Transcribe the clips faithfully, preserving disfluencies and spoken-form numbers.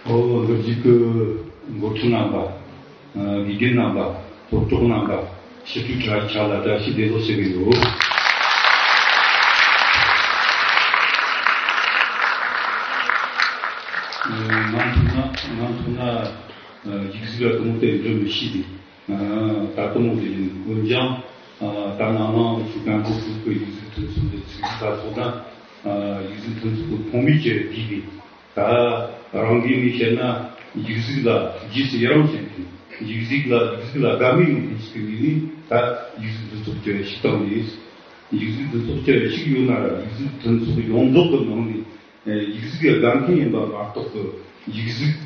ཨོ་ལོ་རྒྱུས་ཀྱི་འགོ་ཁྲིད་རྣམ་པ། དགེ་རྒན་རྣམ་པ། སློབ་གྲོགས་རྣམ་པ། ཕྱི་དྲོའི་གྲྭ་ཆ་ལ་བཀྲ་ཤིས་བདེ་ལེགས་ཞུ་གི་ཡོད། ང་མཐོང་ན་ང་མཐོང་ན་ཡིག་གཟུགས་ལ་དུང་དེ་འགྲོ་མི་ཤེས་ཏེ། ད་དུང་དེ་ཡིན་འོན་ཀྱང་ད་ནང་ནང་ཆུ་ཀན་པོ་ཀུ་ཀུ་ཡིག་གཟུགས་ཐོན་ཚུལ་དེ་ཚིག་ད་ཚོ་ན་ཡིག་གཟུགས་ཐོན་ཚུལ་གོང་མའི་ཆེད་བསྡུས་ཏེ། ད་རང་གིས་ནི་བཤད་ན་ཡིག་གཟུགས་ལ་རྗེས་སུ་ཡི་རང་བྱེད་མཁན། ཡིག་གཟུགས་ལ་ཡིག་གཟུགས་ལ་དགའ་མོས་ཡོང་མཁན་ཞིག་གི་ངོས་ནས་ད་ཡིག་གཟུགས་འདི་ཚོ་སྤྱོད་ཡ་ཞིག་བཏང་ནས། ཡིག་གཟུགས་འདི་ཚོ་སྤྱོད་ཡ་ཞིག་ཡོད་ན་ར་ཡིག་གཟུགས་མཐུན་ཚོགས་ཡོངས་རྫོགས་ཀྱི་ནང་ནས་ཡིག་གཟུགས་ལ་དགའ་མཁན་ཡིན་པ་མ་གཏོགས་ཀྱི་ཡིག་གཟུགས་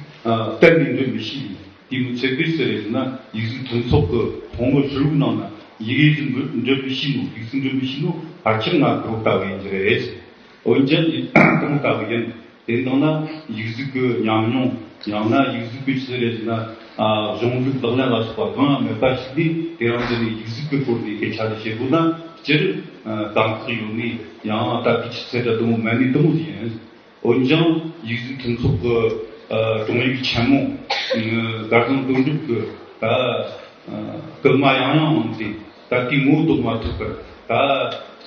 གཏན་ནས་འདོན་མི་ཤེས་པའི་དེ་མི་ཚད་པའི་ཟེར་རེད་ན་ཡིག་གཟུགས་མཐུན་ཚོགས་ཀྱི་ཕོ་མོ་ཧྲིལ་བོའི་ནང་ན་ཡིག་གཟུགས་འདོན་མི་ཤེས་ནོ། ཡིག་གཟུགས་འདོན་མི་ཤེས་ནོ་ཕལ་ཆེར་ང་གོ་ལྟ་བུ་ཡིན་གྱི་རེད། འོན་ཀྱང་ཡིན་གོང་ལྟ་བུ་ཡིན། དེ་འདང་ན་ཡིག་གཟུགས་ཀྱི་ཉམས་མྱོང་ཡང་ན་ཡིག་གཟུགས་ཀྱི་ཆི་རེད་ན་གཞུང་ལུགས་ལག་ལེན་ལ་སོགས་པ་གང་ཡང་མེད་པ་ཞིག་ནི་དེ་རང་དེ་ནི་ཡིག་གཟུགས་ཀྱི་སྐོར་ནས་སྐད་ཆ་དེ་བཤད་དགོས་ན་སྤྱིར་དཀའ་ཁག་ཡོད་ནི་ཡང་ད་གི་ཆི་ཚེ་ད་དུང་མ་ནི་དུ་མོ་ཡིན། འོན་ཀྱང་ཡིག་གཟུགས་མཐུན་ཚོགས་ཀྱི་ཀྲུང་ཡིག་ཆེན་མོ་སྒར་དང་དོན་གྲུབ་ཀྱི་ད། སྐུལ་མ་ཡང་ཡང་གནང་སྟེ་ད་དེའི་ངོ་ཐོག་མ་ཐུབ་པར་ད་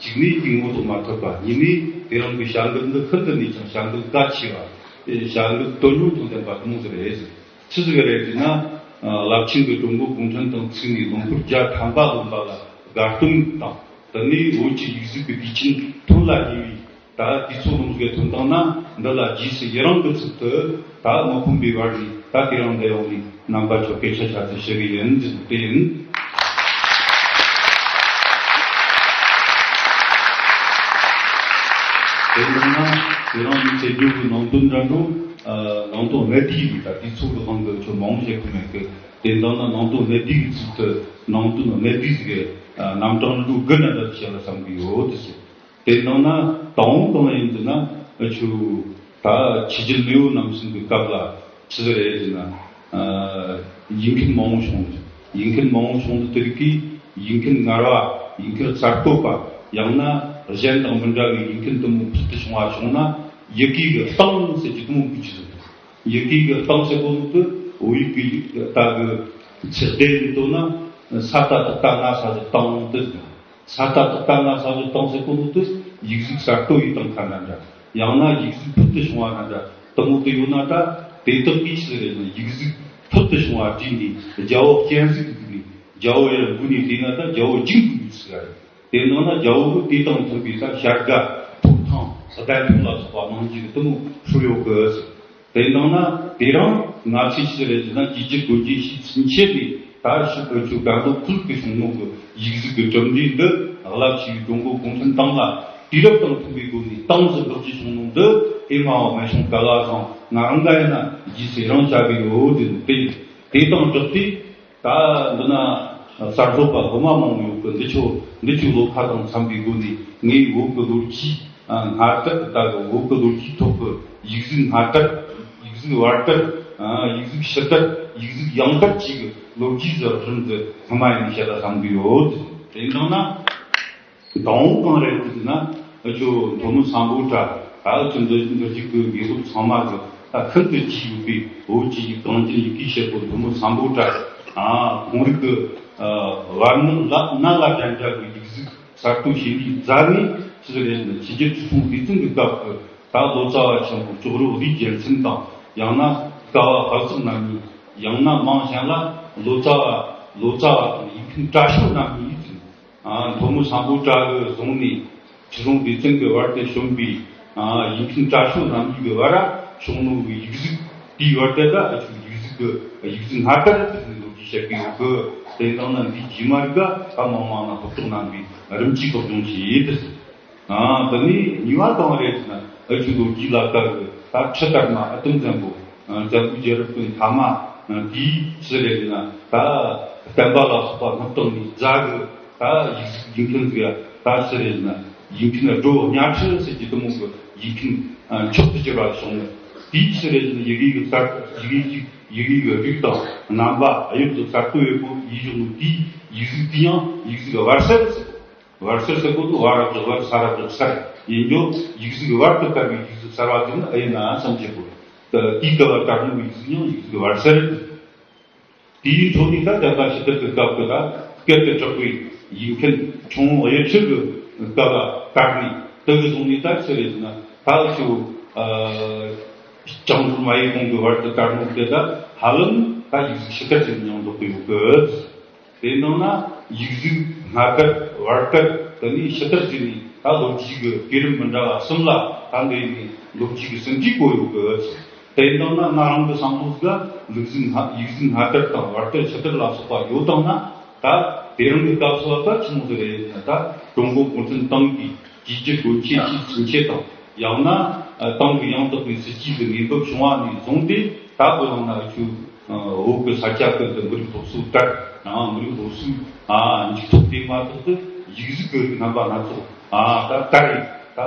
གཅིག་ནས་དེའི་ངོ་ཐོག་མ་ཐུབ་པ། གཉིས་ནས་དེ་རིང་གི་བྱ་འགུལ་འདི་ཤིན་ཏུ་ནས་ཀྱང་བྱ་འགུལ་གལ་ཆེ་བ། བྱ་འགུལ་དོན་སྙིང་དང་ལྡན་པ་དེ་མོ་ཟིག་རེད་ཟེར། ཆི་ཟིག་རེད་ཟེར་ན། རླབས་ཆེན་གྱི་ཀྲུང་གོ་གུང་ཁྲན་ཏང་ཚུགས་ནས་ལོ་འཁོར་བརྒྱ་ཐམ་པ་ལོན་པ་ལ་དགའ་སྟོན་དང་། དེ་ནས་བོད་ཀྱི་ཡིག་གཟུགས་ཀྱི་དུས་ཆེན་ཐོན་ལ་ཉེ་བའི་ད་དུས་ཚོད་ལོངས་སུ་ཐོན་བཏང་ན་འདི་ལ་རྗེས་སུ་ཡི་རང་གི་ཚུལ་དུ་ད་མི་ཕམ་པའི་བར་ནས་ད་དེ་རིང་འདི་ཡོང་ནས་རྣམ་པ་ཚོ་སྐད་ཆ་ཆ་ཚིག་བཤད་གི་ཡིན་ཟེར་དེ་ཡིན། དེ་ཡིན་ན་དེ་རིང་ནས་བྱེད་རྒྱུ་གི་ནང་དོན་འདྲ་འགྲོ། ནང་དོན་གནད་བསྡུས་ཡིན། ད་དུས་ཚོད་ཀྱི་དབང་གིས་ཁྱོད་མང་བཤད་ཁོམ་མེད་གི། དེ་འདང་ན་ནང་དོན་གནད་བསྡུས་ཀྱི་ཚུལ་དུ་ནང་དོན་གནད་བསྡུས་ཀྱི་རྣམ་གྲངས་འདྲ་དགུ་ནས་འདྲ་བཤད་ལ་བསམ་གི་ཡོད་དེ་ཟེར། དེ་ནང་ན་དང་པོ་གང་ཡིན་ཟེར་ན་ཆུ་ད་ཆོས་རྒྱལ་མེས་དབོན་རྣམ་གསུམ་གྱི་སྐབས་ལ་ཆི་ཟིག་རེད་ཟེར་ན། ཡིག་མཁན་མང་བོ་བྱུང་། ཡིག་མཁན་མང་བོ་བྱུང་དུས་དེ་རིགས་ཀྱི་ཡིག་མཁན་ངར་བ། ཡིག་མཁན་གསར་གཏོད་པ། ཡང་ན་གཞན་དང་མི་འདྲ་བའི་ཡིག་མཁན་དུ་མོ་ཕུལ་དུ་བྱུང་བ་བྱུང་ན་ཡི་གེ་གི་གཏིང་ཟེར་གྱི་དུ་མོ་འབུད་ཀྱི་ཟེར། ཡི་གེ་གི་གཏིང་ཟེར་གོ་ནོ་དེ་བོད་ཡིག་གི་ད་གི་ཚེག་སྡེ་ཡིན་དོ་ན་ས་ཏ་ཏག་ཏ་ང་ས་གི་གཏིང་དེ་ཟེར། ས་ཏ་ཏག་ཏ་ང་ས་གི་གཏིང་ཟེར་གོ་ནོ་དེ་ཡིག་གཟུགས་གསར་གཏོད་ཡི་གཏིང་ཁ་འདྲ་འདྲ། ཡང་ན་ཡིག་གཟུགས་ཕུལ་དུ་བྱུང་བ་འདྲ་འདྲ་དུ་མོ་དེ་ཡོད་ན་ད་དེ་དག་གིས་ཟེར་རེད་ན་ཡིག་གཟུགས་ཕུལ་དུ་བྱུང་བ་བྲིས་ནས་རྒྱལ་བོ་སྤྱན་གཟིགས་བསྡུས་ནས་རྒྱལ་བོ་ཡར་འགུལ་ནས་བལྟས་ན་ད་རྒྱལ་བོ་འཇིགས་འགུལ་ཡོད་ཟེར་རེད། དེ་ནང་ན་རྒྱལ་བོ་གི་དེ་དང་མཐུན་པའི་ད་བྱ་དགའ་ཐོབ་ཐང་བདེན་ཐོབ་ལ་སོགས་པ་གནང་རྒྱུ་དུ་མོ་ཧྲུལ་ཡོད་གི་ཟེར། དེ་ནང་ན་དེ་རིང་ང་ཚོས་ཅི་རེད་ཟེར་ན་རྒྱལ་སྤྱི་སྒོ་འབྱེད་ཞིག་ཚུན་ཆད་ནས་ད་ཕྱི་བོད་ཆོས་སྒང་ལོ་ཁུལ་གྱི་བྱུང་ནོ་གི་ཡིག་གཟུགས་ཀྱི་གྲུབ་འབྲས་འདི་རླབས་ཆེ་བའི་ཀྲུང་གོ་གུང་ཁྲན་ཏང་ལ་དུས་རབས་དང་མཐུན་པའི་སྒོ་ནས་ཏང་ཟིག་འགག་རྒྱུ་བྱུང་ནོ་འདི་ཨེ་མ་བ་མེ་ཤོང་ག་ལ་སང་ང་རང་ག་ཡིན་ན་རྗེས་སུ་ཡི་རང་བྱ་གི་ཡོད་ཟེར་ནས་དེ་དེ་དང་སྦྲགས་ཏེ། ད་འདི་ན་གསར་བཟོ་པ་སློབ་མ་མང་བོ་ཡོད་གི། འདི་ཆོ་འདི་ཆོའི་བློ་ཁ་དང་འཚམ་པའི་སྒོ་ནས་ངའི་བོད་ཀྱི་ལོ་རྒྱུས་སྔ་དར་ད་གི་བོད་ཀྱི་ལོ་རྒྱུས་ཐོག་གི་ཡིག་གཟུགས་སྔ་དར། ཡིག་གཟུགས་བར་དར། ཡིག་གཟུགས་ཕྱི་དར། ཡིག་གཟུགས་ཡང་དར་བཅས་ཀྱི་ལོ་རྒྱུས་སུ་རིམ་དུ་སྔོན་མ་ཡིན་བཤད་ལ་བསམ་གི་ཡོད། དེ་འདང་ན། དང་པོ་གང་རེད་ཟེར་ན། ཨ་ཅོ་མཐོ་མོ་སམ་བྷོ་ཊ། ཨ་ཅོ་འདི་འདི་རྒྱུད་ཀྱི་དགེ་སློབ་ཚང་མ་གི་ད་ཤིན་ཏུ་རྒྱུས་ཡོད་པའི་བོད་ཀྱི་ཡིག་གངས་ཅན་ཡི་གེའི་ཤེལ་སྒོ་མཐོ་མོ་སམ་བྷོ་ཊ། ཨ་ཁོང་རིགས་ཀྱི་ཨ་བར་སྣང་ལ་གནའ་ལ་འགྲན་འདྲ་གི་ཡིག་གཟུགས་གསར་གཏོད་བྱེད་པའི་རྩ་བའི་ཆི་ཟིག་རེད་ཟེར་ན། ཕྱི་རྒྱལ་ཆོས་སྲུང་སྡེ་ཚན་གྱི་སྐབས་ཀྱི་ད་ལོ་ཙཱ་བ་ཆེན་པོ་ཅོག་རོ་བློའི་རྒྱལ་མཚན་དང་། ཡང་ན་ཀ་བ་དཔལ་བརྩེགས་རྣམ་གཉིས། ཡང་ན་མང་གཞན་ལ་ལོ་ཙཱ་བ་ལོ་ཙཱ་བ་དང་ཡིག་མཁན་བཀྲ་ཤིས་རྣམ་གཉིས་ཡིན་ཟེར། ཨ་མཐོ་མོ་སམ་བྷོ་ཊ་གི་བཟུང་ནས་ཆོས་སྲུང་སྡེ་ཚན་གྱི་བར་དུ་བྱོན་པའི་ཨ་ཡིག་མཁན་བཀྲ་ཤིས་རྣམ་གཉིས་ཀྱི་བར་བྱུང་ནོ་གི་ཡིག་གཟུགས་དེའི་བར་དུ་ད་ཨ་ཆོས་ཡིག་གཟུགས་ཀྱི་ཡིག་གཟུགས་སྔ་དར་ཟེར་ནས་ལོ་རྒྱུས་བཤད་ཀྱི་ཡོད་གི། དེ་དང་ན་འདིའི་རྗེས་མ་རིགས་ད་མང་མང་ན་ཧོབ་ཏོག་རྣམ་པའི་རིམ་གྱིས་ཕོག་ཡོང་ཞེས་དེ་ཟེར། ཨ་དེ་ནས་གཉིས་པ་གང་རེད་ཟེར་ན། ཨ་ཆོས་ལོ་རྒྱུས་ལ་བལྟ་གི་ད་ཁྲི་དར་མ་ཨ་དུམ་བཙན་པོ། བཙན་པོའི་རྒྱལ་རབས་ཀྱི་མཐའ་མ་དེའི་ཕྱི་རེད་ན་ད་བསྟན་པ་ལ་སོགས་པ་སྣུབ་བཏང་ནས་རྫ་གི་ད་ཡིག་གཟུགས་ཡིག་མཁན་ཟིག་ད་ཕྱི་རེད་ན་ཡིག་མཁན་སྒྲོ་གཉའ་ཁྲི་ཟེར་གྱི་དུ་མོ་གི་ཡིག་མཁན་མཆོག་ཏུ་གྱུར་པ་བྱུང་ནས། དེའི་ཕྱི་རེད་ན་ཡི་གེ་གི་གསར་ཡི་གེ་ཡི་ཡི་གེ་གི་རིགས་དང་རྣམ་པ་དབྱིབས་སུ་གསར་གཏོད་ཡོད་པོ་ཡིན་བྱུང་ནས། དེའི་ཡིག་གཟུགས་དེ་ཡང་ཡིག་གཟུགས་བར་གསར་ཟེར། བར་གསར་ཟེར་གོ་ནི་བ་ར་བཏགས་བར་ས་ར་བཏགས་གསར་ཡིན་རྒྱུ། ཡིག་གཟུགས་བར་དུ་དར་བའི་ཡིག་གཟུགས་གསར་བ་དེ་ནི་ཨེ་ཡིན་ན་བསམ་བྱེད་དགོས། དེའི་སྐབས་ལ་དར་མོ་ཡིག་གཟུགས་ཡང་ཡིག་གཟུགས་བར་གསེང་རེད། དེའི་འཕྲོ་ནས་ད་བསྟན་པ་ཕྱི་དར་གྱི་སྐབས་ཀྱི་ད་སྐད་དུ་གྲགས་པའི་ཡིག་མཁན་ཁྱུང་དབྱི་ཁྲི་གི་སྐབས་ལ་དར་ནས་དེ་གི་བཟུང་ནས་ད་ཆི་རེད་ཟེར་ན། ད་ཁྱོད་ཨ་ལྕང་སྦྲུལ་མ་ཡི་གོང་གི་བར་དུ་དར་མོ་དེ་ད་ཧ་ལམ་ད་ཡིག་གཟུགས་ཕྱི་དར་གྱི་མྱོང་འདོགས་ཀྱི་ཡོད་གི། དེ་ནང་ན་ཡིག་གཟུགས་སྔ་དར་བར་དར་དེ་ནས་ཕྱི་དར་བྱས་ནས་ད་ལོ་རྒྱུས་ཀྱི་དུས་རིམ་མི་འདྲ་བ་གསུམ་ལ་ད་འདི་ནས་ལོ་རྒྱུས་ཀྱི་ཟིན་བྲིས་བཀོད་ཡོད་གི། དེ་ནང་ན་ང་རང་གི་བསམ་བློ་ཟིག་ལ་ལུགས་གཟུགས་སྔ་ཡིག་གཟུགས་སྔ་དར་དང་བར་དར་ཕྱི་དར་ལ་སོགས་པ་ཡོད་དང་ན། ད་དེ་རིང་གི་སྐབས་སུ་ད་ཆི་མོ་ཟིག་རེད་ཟེར་ན། ད་ཀྲུང་གོ་གུང་ཁྲན་ཏང་གི་བཅོས་བསྒྱུར་དགོས་ཆེད་ཀྱི་ཚུན་ཆད་དང་། ཡང་ན་ཏང་གི་ཡང་དག་པའི་སྲིད་ཇུས་ཀྱི་ངེས་འབབ་བྱུང་བ་ནས་བཟུང་སྟེ། ད་བོད་ནང་ན་ཆུ་བོད་ཀྱི་ས་ཆ་ཀུན་ཏུ་མི་རིགས་སློབ་གསོ་དར་ཡང་མི་རིགས་སློབ་གསོའི་མཇུག་ཐོག་དེ་མ་ཐག་ཏུ་ཡིག་གཟུགས་ཀྱི་རིགས་རྣམ་པ་སྣ་ཚོགས་ད་དར་ཡིན། ད་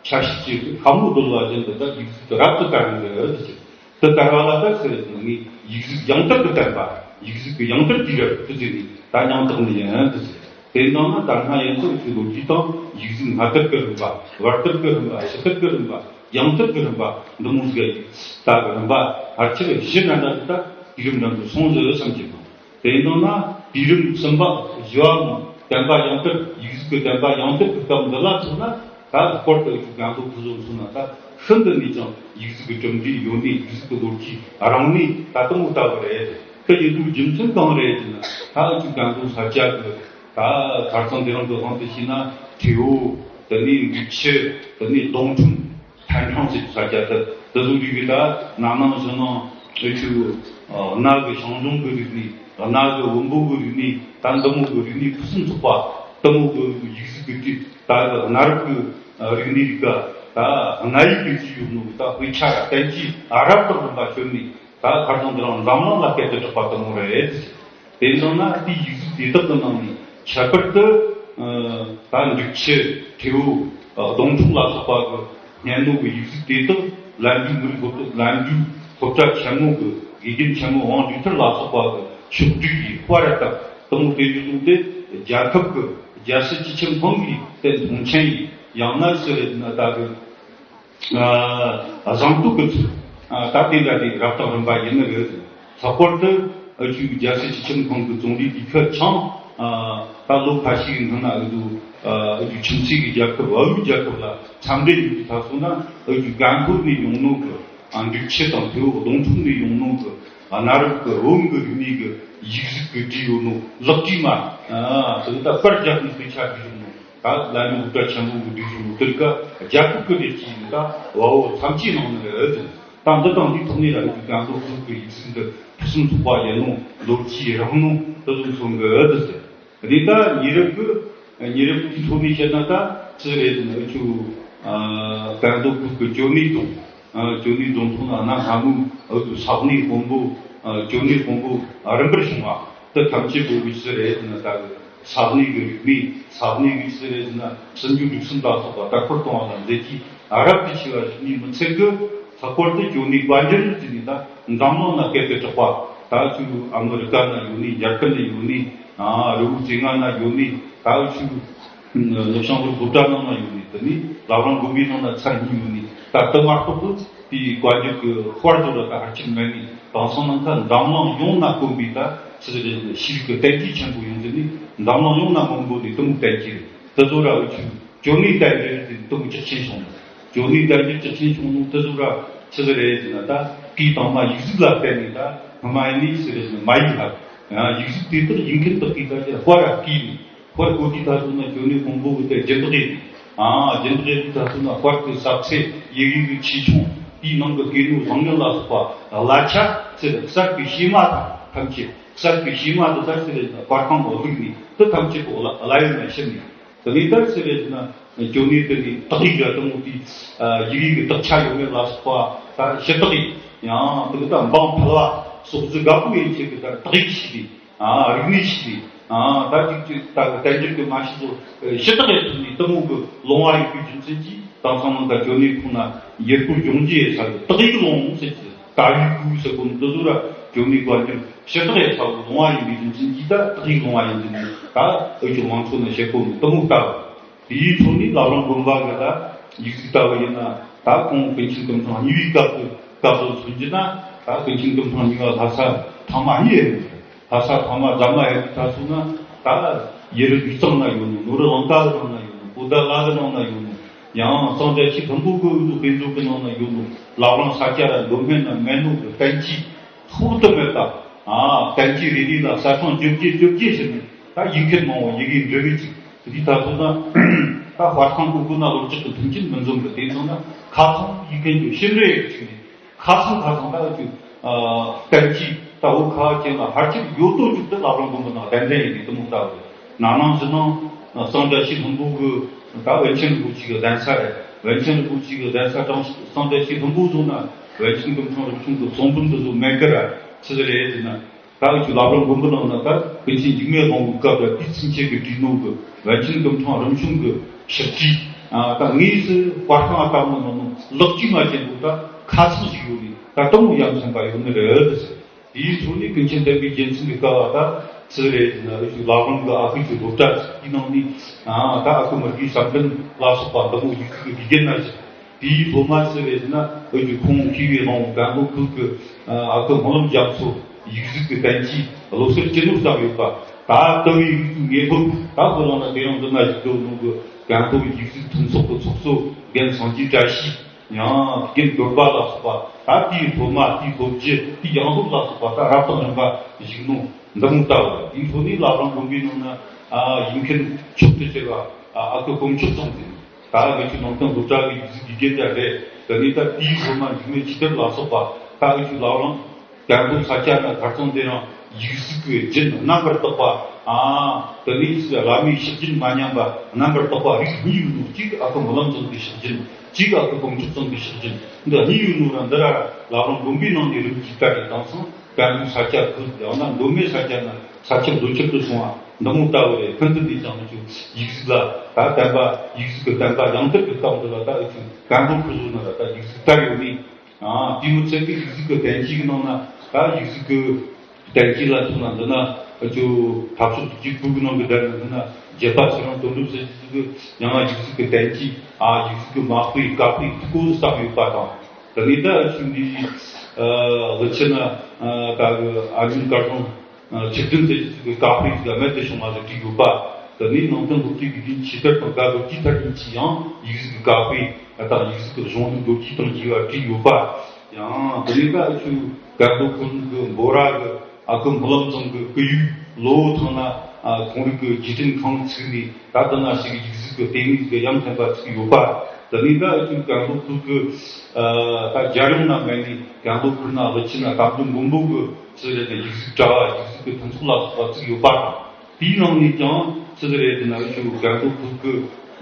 ཆ་ཤས་ཀྱི་ཁ་མོ་རྡོལ་བ་བཞིན་དུ་ད་ཡིག་གཟུགས་ཀྱི་རབ་ཏུ་དར་ཡོང་གི་ཟེར། དེ་ལྟར་བ་ལ་ལྟར་ཟེར་ནས་ངས་ཡིག་གཟུགས་ཡང་དག་ཏུ་བསྟན་པ། ཡིག་གཟུགས་ཀྱི་ཡང་དག་དུས་རབས་དུ་ཟེར་ནས་ད་ཡང་དག་ནི་ཡིན་དུ་ཟེར། དེ་ནང་ན་ད་སྔ་ཡན་ཚོགས་ཀྱི་ལོ་རྒྱུས་དང་ཡིག་གཟུགས་སྔ་དར་གྱི་རིམ་པ། བར་དར་གྱི་རིམ་པ། ཕྱི་དར་གྱི་རིམ་པ། ཡང་དར་གྱི་རིམ་པ་འདི་མོ་ཟིག་ཡིག་ད་གི་རིམ་པ་ཕལ་ཆེར་བཞི་འདྲ་འདྲ་ཟིག་ད་དུས་རིམ་འདྲ་འདྲ་སོང་ཟིག་བསམ་གྱི་འདུག་དེ་ནང་ན་དུས་རིམ་གསུམ་པ་བཞི་བ་མོ་བསྟན་པ་ཡང་དར། ཡིག་གཟུགས་ཀྱི་བསྟན་པ་ཡང་དར་གྱི་སྐབས་འདི་ལ་མཚོན་ན། ད་སྐོར་དུ་ཡོད་རྒན་ལོ་ཕུ་བཟོ་མཚོན་ན། ད་ཤིན་ཏུ་ནས་ཀྱང་ཡིག་གཟུགས་ཀྱི་གྲུབ་འབྲས་ཡོད་ནས། ཡིག་གཟུགས་ཀྱི་ལོ་རྒྱུས་རིང་ནས་ད་དེ་མོ་ལྟ་བུ་རེད། དེ་ཡིན་དུས་རྒྱུ་མཚན་གང་རེད་ཟེར་ན། ད་ཡོད་རྒན་ལོ་ས་སྐྱ་གི་ད་ཁ་རྩང་འདི་རང་གི་དབང་དུ་བྱས་ན་ཁྲེའུ། དེ་ནས་འབྲི་ཆུ། དེ་ནས་སྡོང་ཕྲུག་ཐན་ཕྲེང་ཟེར་གྱི་ས་ཆ་དེ། དེ་ཚོ་རིགས་ཀྱི་ད་ནང་ནང་བཞིན་ནང་ཨེ་ཆུ་གནའ་གི་ཞང་ཞུང་གི་རིག་གནས། གནའ་གི་བོན་པོ་གི་རིག་གནས། ད་འདི་མོ་གི་རིག་གནས་ཕུན་སུམ་ཚོགས་པ་དེ་མོ་གི་ཡིག་གཟུགས་ཀྱི་དུས། ད་གི་གནའ་རབས་ཀྱི་རིག་གནས་རིག་པ། ད་གནའ་ཡིག་གི་ཅི་ཡོད་ནོ་ད་དཔེ་ཆ་ར་བསྟན་བཅོས་རབ་དང་རིམ་པ་བྱོན་ནས། ད་ཁ་རྩང་འདི་རང་འཛམ་གླིང་ལ་སྐད་དུ་གྲགས་པ་དེ་མོ་རེད། དེ་ནང་ན་དེའི་ཡིག་གཟུགས་དེ་དག་གི་ནང་ནས་ཁྱད་པར་དུ་ཨ་ད་འབྲི་ཆུ། ཁྲེའུ། སྡོང་ཕྲུག་ལ་སོགས་པ་གི་སྙན་ནོ་གི་ཡིག་གཟུགས་དེ་དག་ལན་གྲུའི་མི་རིགས་སློབ་གྲྭ། ལན་གྲུའི་སློབ་གྲྭ་ཆེན་མོ་གི་དགེ་རྒན་ཆེན་མོ་ཝང་ལུའུ་ཐར་ལ་སོགས་པ་གི་ཕྱོགས་བསྒྲིགས་ཀྱིས་དཔར་ར་བཏབ། དེ་མོ་དེ་བཞིན་དུ་རྒྱལ་ཁབ་ཀྱི་རྒྱལ་སྲིད་སྤྱི་ཁྱབ་ཁང་གིས་དེ་མཐོང་ཆེན་ཡིན། ཡང་ན་ཟེར་རེད་ན་ད་གི་ཨ་བཟང་ཕྱོགས་ཀྱི་ཚུལ། ཨ་ད་དེ་འདྲ་དེ་རབ་དང་རིམ་པ་ཡིན་ནི་རེད། ལྷག་པར་དུ་ཨ་ཆུ་རྒྱལ་སྲིད་སྤྱི་ཁྱབ་ཁང་གི་ཙུང་ལི་ལི་ཁེ་ཆང་། ཨ་ད་ལོ་ཁ་ཤས་ཀྱི་སྔོན་ན་ཨ་ཆུ་ཨ་ཆུ་ཁྱིམ་མཚེས་ཀྱི་རྒྱལ་ཁབ། ཨ་བོའི་རྒྱལ་ཁབ་ལ་འཚམས་འདྲི་ཡོད་ཀྱི་ཐ་སོང་ན། ཨ་ཆུ་རྒན་འཁོར་ནས་ཡོང་ནོ་གི་ཨ་འབྲི་ཆུ་དང་ཁྲེའུ། སྡོང་ཕྲུག་ནས་ཡོང་ནོ་གི་ཨ་གནའ་རབས་ཀྱི་བོན་གྱི་རིག་གནས་ཀྱི་ཡིག་གཟུགས་ཀྱི་བྲིས་ཡོད་ནོ་ལག་བྲིས་མ། ཨ་དེ་ད་པར་རྒྱག་ནས་དཔེ་ཆ་བྲིས་ཡོད་ནོ། ད་ལ་ནི་སློབ་གྲྭ་ཆེན་མོ་གི་སྒྲིག་གཞི་ནང་དེར་ཀ་རྒྱལ་ཁབ་ཀྱི་ལས་ཀྱི་ད་བ་འོ་ཐམས་ཅད་ནང་ནས་ཨེ་ཟིན། ད་འདི་དང་འདིའི་ཐོག་ནས་ར་ཡོད་རྒན་ལོ་ཕུ་གི་ཡིག་གཟུགས་འདི་ཕུན་སུམ་ཚོགས་པ་ཡིན་ནོ། ལོ་རྒྱུས་རིང་ནོ་དེ་ཚོ་མཚོན་གི་ཨེ་ཟིན། དེ་ད་ཉེ་རབས་ཀྱི་ཉེ་རབས་ཀྱི་ཐོག་ནས་བཤད་ན་ད་ཅི་རེད་ཟེར་ན། ཨ་ཆུ་རྒན་ལོ་ཕུ་གི་ཅོ་ནེ་རྫོང་། ཨ་ཅོ་ནེ་རྫོང་ཐོག་ན་གནའ་སྔ་མོའི་ཨ་ཆུ་ས་གནས་དཔོན་པོ། ཨ་ཅོ་ནེ་དཔོན་པོ་རིམ་པར་བྱུང་བ། དེ་ཐམས་ཅད་པོ་གི་ཅི་རེད་ཟེར་ན། ད་གི་ས་གནས་ཀྱི་རིག་གནས། ས་གནས་ཀྱི་ཅི་རེད་ཟེར་ན། སྲིད་འབྱོར་སྒྲིག་སྲོལ་ལ་སོགས་པ་དར་སྤེལ་གཏོང་བ་ལ་མཛད་རྗེས་རབ་ཏུ་ཆེ་བ་ཞིག་ནི་མི་ཚད་གི། ལྷག་པར་དུ་ཅོ་ནེ་བཀའ་འགྱུར་ཟེར་ནི་ད་འཛམ་གླིང་ན་སྐད་དུ་གྲགས་པ། ད་ཆུ་ཨ་མི་རི་ཀ་ན་ཡོད་ནི། རྒྱ་གར་ན་ཡོད་ནི། ཨ་རི་བོ་རྩེ་ལྔ་ན་ཡོད་ནི། ད་ཆུ་ནུབ་བྱང་ལུགས་སློབ་གྲྭ་ནང་ན་ཡོད་ནི། དེ་ནི་བླ་བྲང་དགོན་པའི་ནང་ན་ཚར་གཉིས་ཡོད་ནི། ད་དེ་མ་གཏོགས་གི་དེའི་བཀའ་འགྱུར་གྱི་དཔར་བཟོ་ལ་ད་ཧར་ཅིག་མེད་ནི། དེང་སང་ནང་ཁ་འཛམ་གླིང་ཡོངས་ན་དཀོན་པའི་ད་ཅི་ཟེར་རེད་ཟེར་ན། ཤེས་རིག་གི་བསྟན་བཅོས་ཆེན་པོ་ཡོང་དུས་ནི། འཛམ་གླིང་ཡོངས་ན་མང་པོ་ནི་དེ་མོ་བསྟན་གྱི་རེད། དེ་ཚོ་ར་འུ་ཆུ་ཅོ་ནེ་བསྟན་གྱི་རེད་དེ་དེ་མོ་ལྕགས་ཆེན་བྱུང་ནོ། ཅོ་ནེ་བསྟན་གྱི་ལྕགས་ཆེན་བྱུང་ནོ་དེ་ཚོ་ར་ཅི་ཟེར་རེད་ཟེར་ན། ད་སྐས་དང་མ་ཡིག་གཟུགས་ལ་བརྟེན་ནས་ད་སྔ་མ་ཡིན་ནི་ཅི་ཟེར་རེད་ཟེར་ན། མ་ཡིག་ལ་ཡང་ཡིག་གཟུགས་དེ་དག་ཡིག་མཁན་དག་གིས་ད་ཅི་དཔར་ར་བརྐུས་ནས། དཔར་བརྐུས་དུས་ད་སོང་ན་ཅོ་ནེ་དཔོན་པོ་གི་དེ་སྦྱིན་བདག་ཡིན། ཨ་སྦྱིན་བདག་ཡིན་དུས་ད་སོང་ན་དཔར་གྱི་ས་ཚད། ཡི་གེ་གི་ཆེ་ཆུང་། དེའི་ནང་གི་སྐྱེས་ནོ་བཟང་ངན་ལ་སོགས་པ། གླ་ཆ་ཟེར་གསར་གྱི་བྱེ་མ་དང་ཐམས་ཅད། གསར་གྱི་བྱེ་མ་དེ་ད་ཟེར་རེད་ན་དཔར་ཁང་ལ་བླུགས་ནས་དེ་ཐམས་ཅད་པོ་གླ་གླ་ཡོད་ན་ཕྱིར་ནས། དེ་ནས་ད་ཟེར་རེད་ན་ཅོ་ནེ་དེ་ནས་དག་ཡིག་ར་དེ་མོ་དེའི་ཡི་གེ་གི་དག་ཆ་ཡོད་མེད་ལ་སོགས་པ། ད་ཞུ་དག་ཡིག་ཡང་དེ་གི་ད་འབངས་ཕལ་བ་སོགས་ཟིག་དགའ་པོ་ཡིན་ཆེད་གི་ད་དག་ཡིག་ཞིག་རེད། ཨ་རིག་གནས་ཤིག་རེད། ཨ་ད་ཅིག་ཅིག་ད་གི་བསྟན་འགྱུར་གྱི་མ་ཤི་ཚོ་ཞུ་དག་ཡིག་ཐོག་ནས་དེ་མོ་གི་ལོང་བ་ཡིན་པའི་རྒྱུ་མཚན་གྱིས། དེང་སང་ནང་ད་ཅོ་ནེ་ཁོང་ན་ཡུལ་སྐོར་སྦྱོང་རྒྱུ་ཡི་ས་གི་དག་ཡིག་ལོང་ཟེར་གི། ད་ཡིག་གུ་ཟེར་གོ་ནོ་དེ་ཚོ་ར་ཅོ་ནེ་བཀའ་འགྱུར་ཞུ་དག་ཡིག་ས་གི་ལོང་བ་ཡིན་པའི་རྒྱུ་མཚན་གྱིས་ད་དག་ཡིག་ལོང་བ་ཡིན་ཟེར་ནས། ད་འུ་ཅོ་མང་ཚོགས་ནས་བཤད་གོ་ནོ་དེ་མོ་ལྟ་བུ། དེའི་ཐོག་ནས་བླ་བྲང་དགོན་པ་གི་ད་ཡིག་གཟུགས་ལྟ་བུ་ཡིན་ན། ད་ཁོང་པཎ་ཆེན་སྐུ་ཕྲེང་གཉིས་པའི་སྐབས་སུ་ སྐབས་སུ་མཚོན་གྱི་ན་ད་ཀུན་མཁྱེན་སྐུ་ཕྲེང་གཉིས་པ་ལྷ་ས་ཐང་མ་གཉིས་རེད། ལྷ་ས་ཐང་མ་རྫ་མ་ཡར་གྱི་ཐ་ཚུགས་ན་ད་ཡུ་རོབ་ཡུལ་གཙང་ན་ཡོད་ནོ། ནོར་ལང་ཀ་གི་ནང་ན་ཡོད་ནོ། པོ་ཏཱ་ལ་གི་ནང་ན་ཡོད་ནོ། ཡང་གཙང་རྒྱ་ཆེ་ལྷུན་པོ་གི་དབུས་སུ་དཔེ་མཛོད་ཀྱི་ནང་ན་ཡོད་ནོ། བླ་བྲང་ས་སྐྱ་ར་མདོ་སྨད་ན་མེད་ནོ་གི་བསྟན་བཅོས་ཐོག་ཏུ་མེད་པ། ཨ་བསྟན་བཅོས་རེ་རེ་ལ་ས་ཁྲ་བཅོ་བརྒྱད་བཅོ་བརྒྱད་ཟེར་ནས་ད་ཡིག་མཁན་མང་བོ་ཡི་གེ་འབྲི་བའི་ཅིག་འདི་ལྟ་བུ་ན་ད་དཔར་ཁང་ཀུ་ཀུ་ན་ལོ་རྒྱུས་ཀྱི་མཐུན་རྐྱེན་མི་འཛོམས་པའི་དེ་ཚོ་ན་ཁ་ཚང་ཡིག་མཁན་གྱི་ཤེས་རེ་ཡོད་ཅིག་ནས། ཁ་སང་ཁ་སང་ད་ཅིག་ཨ་བསྟན་བཅོས་ད་འུ་ཁ་ཅན་ལ་ཕར་ཅིག་ཡོད་དོ་ཅིག་ཏུ་ལབ་རང་དགོན་པ་ན་གདན་འདྲེན་ཡིན་ནི་དུ་མོ་ལྟ་བུ། ན་ནང་ཞི་ནང་གཙང་རྒྱ་ཆེ་ལྷུན་པོ་གི་ད་པཎ་ཆེན་རིན་པོ་ཆེ་གི་གདན་ས་རེད། པཎ་ཆེན་རིན་པོ་ཆེ་གི་གདན་ས་གཙང་གཙང་རྒྱ་ཆེ་ལྷུན་པོ་བཟུང་ན་པཎ་ཆེན་སྐུ་ཕྲེང་རིམ་བྱོན་གི་གསུང་འབུམ་དུ་བཟུང་མེད་ཀི་ར་ཆི་ཟིག་རེད་ཟེར་ན། ད་འུ་ཆོ་ལབ་རང་དགོན་པ་ནང་ན་ད་ཀུན་མཁྱེན་འཇིགས་མེད་དབང་པོའི་སྐབས་ལ་དུས་ཚིགས་ཆེ་གི་བྲིས་ནོ་གི་པཎ་ཆེན་སྐུ་ཕྲེང་རིམ་བྱོན་གི་ཞབས་ཕྱི། ད་དངོས་སུ་དཔར་ཁང་ལྟ་མོ་ནང་ནོ་ལག་གཅིག་མ་ཅན་པོ་ད་ཁ་སང་ཞིག་ཡོད་ནི་ད་དུང་ཡ་མཚན་པ་ཡོད་ནི་རེད་ཟེར། དེའི་ཐོག་ནས་ཀུན་མཁྱེན་བསྟན་པའི་རྒྱལ་མཚན་གྱི་སྐབས་ལ་ད་ཆི་རེད་ཟེར་ན་འུ་ཆོ་ལབ་རང་གི་ཨ་ཁུ་ཆོ་སློབ་གྲྭ་ཅིག་གི་ནང་ནས་ད་ཨ་ཁུ་མི་དགེ་བསམ་གཏན་ལ་སོགས་པ་འདི་མོ་ཡིག་གཟུགས་ཀྱི་དགེ་རྒན་ན་ཞིག་དེའི་སློབ་མ་ཟེར་བས་ན་འུ་ཆོས་ཁོང་མཁས་པའི་དབང་པོ་སྒང་ཏོག་ཁུལ་གྱི་ཨ་ཁུ་སྨོན་ལམ་རྒྱ་མཚོ་ཡིག་གཟུགས་ཀྱི་བསྟན་བཅོས་བློ་གསར་ཅི་ནུས་ཙམ་ཡོད་པ། ད་ལྟ་བའི་ཡིག་གཟུགས་ངེས་པོ་ད་ཁོ་རང་ལ་དེ་རིང་འདི་ན་བཞུགས་འདུག་ནོ་གི་སྒང་ཏོག་ཡིག་གཟུགས་མཐུན་ཚོགས་ཀྱི་ཚོགས་གཙོ་རྒན་སངས་རྒྱས་བཀྲ་ཤིས་ཡང་རྒན་རྡོར་པ་ལ་སོགས་པ་ད་དེའི་སློབ་མ་དེའི་སློབ་བརྒྱུད་དེའི་ཡང་སློབ་ལ་སོགས་པ་ད་རབ་དང་རིམ་པ་བཞུགས་ནོ། འདི་མོ་ལྟ་བུ་དེའི་ཐོག་ནས་ལབ་རང་དགོན་པའི་ནང་ན་ཨ་ཡིག་མཁན་མཆོག་ཏུ་གྱུར་བ་ཨ་ཨ་ཁུ་དཀོན་མཆོག་ཚང་ཟེར། ད་ཨ་ཁུ་ཆོས་ནང་བསྟན་སློབ་གྲྭ་གི་ཡིག་གཟུགས་དགེ་རྒན་དེ་རེད། དེ་ནས་ད་དེའི་སློབ་མ་འཇིགས་མེད་ཆོས་དར་ལ་སོགས་པ་ད་ཨ་ཁུ་ཆོས་ལབ་རང་སྒང་ཏོག་ས་སྐྱ་ན་གར་ཚང་དེ་རང་ཡིག་གཟུགས་ཀྱི་རྒྱན་རྣམ་པར་དག་པ། ཨ་དེ་ནས་བླ་མའི་ཕྱག་རྒྱན་མ་ཉམས་པ་རྣམ་པར་དག་པ་རིགས་གཉིས་ཡོད་ནོ། གཅིག་ཨ་ཁུ་སྨོན་ལམ་ཚང་གི་ཕྱག་རྒྱན། གཅིག་ཨ་ཁུ་དཀོན་མཆོག་ཚང་གི་ཕྱག་རྒྱན། འདི་གཉིས་ཡོད་ནོ་ར་འདི་ར་ལབ་རང་དགོན་པའི་ནང་ནས་རིམ་གྱིས་བསྟར་ཏེ་དེང་སང་སྒང་ཏོག་ས་སྐྱ་ཁུལ་ཡང་ན་མདོ་སྨད་ས་སྐྱ་ན་ས་ཁྱབ་ལོ་ཁྱབ་ཏུ་སོང་བ་འདི་མོ་ལྟ་བུ་རེད། ཁོང་ཚོ་འདི་ཅང་མི་ཆོག་ཡིག་གཟུགས་ལ་ད་བསྟན་པ་ཡིག་གཟུགས་ཀྱི་བསྟན་པ་ཡང་དར་གྱི་སྐབས་འདི་ལ་ད་འུ་ཆོ་སྒང་ཏོག་ཁུལ་བཟོ་ན་ར་ད་ཡིག་གཟུགས་དར་ཡོད་ནི། ཨ་དེ་མི་ཚད་ཀྱི་ཡིག་གཟུགས་ཀྱི་བསྟན་བཅོས་ཀྱི་ནང་ན་ད་ཡིག་གཟུགས་ཀྱི་བསྟན་བཅོས་ལ་མཚོན་ན་འདི་ན་འུ་ཆོ་འཐབ་ཕྱོགས་བདུན་ཅུ་དགུ་གི་ནང་གི་བསྡད་ན་འདི་ན་རྒྱལ་བ་ཚེ་རིང་དོན་གྲུབ་ཟེར་གྱི་ཟིག་གི་ཡང་ཡིག་གཟུགས་ཀྱི་བསྟན་བཅོས་ཨ་ཡིག་གཟུགས་ཀྱི་མ་དཔེ་ཀ་དཔེ་སྐོར་བསམ་ཡོད་པ་དང་། དེ་ནས་ད་འུ་ཆོ་འདི་ཨ་ལི་ཆི་ན་ཨ་ད་གི་ཨ་ཉུང་དཀར་གྲོང་ཆིག་བདུན་ཟེར་གྱི་ཟིག་གི་ཀ་དཔེ་ཟིག་རྨད་དུ་བྱུང་བ་ཟིག་བྲིས་ཡོད་པ། དེ་ནས་ནང་བསྟན་སློབ་གྲྭའི་དགེ་རྒན་ཆོས་དར་དང་དགའ་རྡོ་རྗེ་ཐར་གཉིས་ཀྱིས་ཡང་ཡིག་གཟུགས་ཀྱི་ཀ་དཔེ་དང་ཡིག་གཟུགས་ཀྱི་གཞུང་ལུགས་མདོར་བསྡུས་དང་བཅས་པ་བྲིས་ཡོད་པ། ཡང་དེ་ནས་ད་འུ་ཆོ་སྒང་ཏོག་ཁུལ་གྱི་འབོ་ར་གི་ཨ་ཁུ་སྨོན་ལམ་ཚང་གི་སྐུ་ཡུལ་ལོ་ཐང་ན་ཨ་ཁོང་རིགས་ཀྱི་རྗེས་དྲན་ཁང་ཚུགས་ནས་ད་ལྟ་ན་ཞིག་ཡིག་གཟུགས་ཀྱི་ལྟེ་གནས་ཀྱི་ཡ་མཚན་པ་ཚུགས་ཡོད་པ། དེ་ནས་ད་འུ་ཆོ་སྒང་ཏོག་ཁུལ་གྱི་ཨ་ད་རྒྱལ་ཡོངས་ན་མེད་ནས་སྒང་ཏོག་ཁུལ་ན་ལི་ཆི་ན་དམ་དུ་མགོན་པོ་གི་ཚུལ་རེད་ནས་ཡིག་གཟུགས་དྲ་བ་ཡིག་གཟུགས་ཀྱི་མཐུན་ཚོགས་ལ་སོགས་པ་ཚུགས་ཡོད་པ་དང་། དེའི་ནང་ནས་ཀྱང་ཆི་ཟིག་རེད་ཟེར་ན་འུ་ཆོ་སྒང་ཏོག་ཁུལ་གྱི་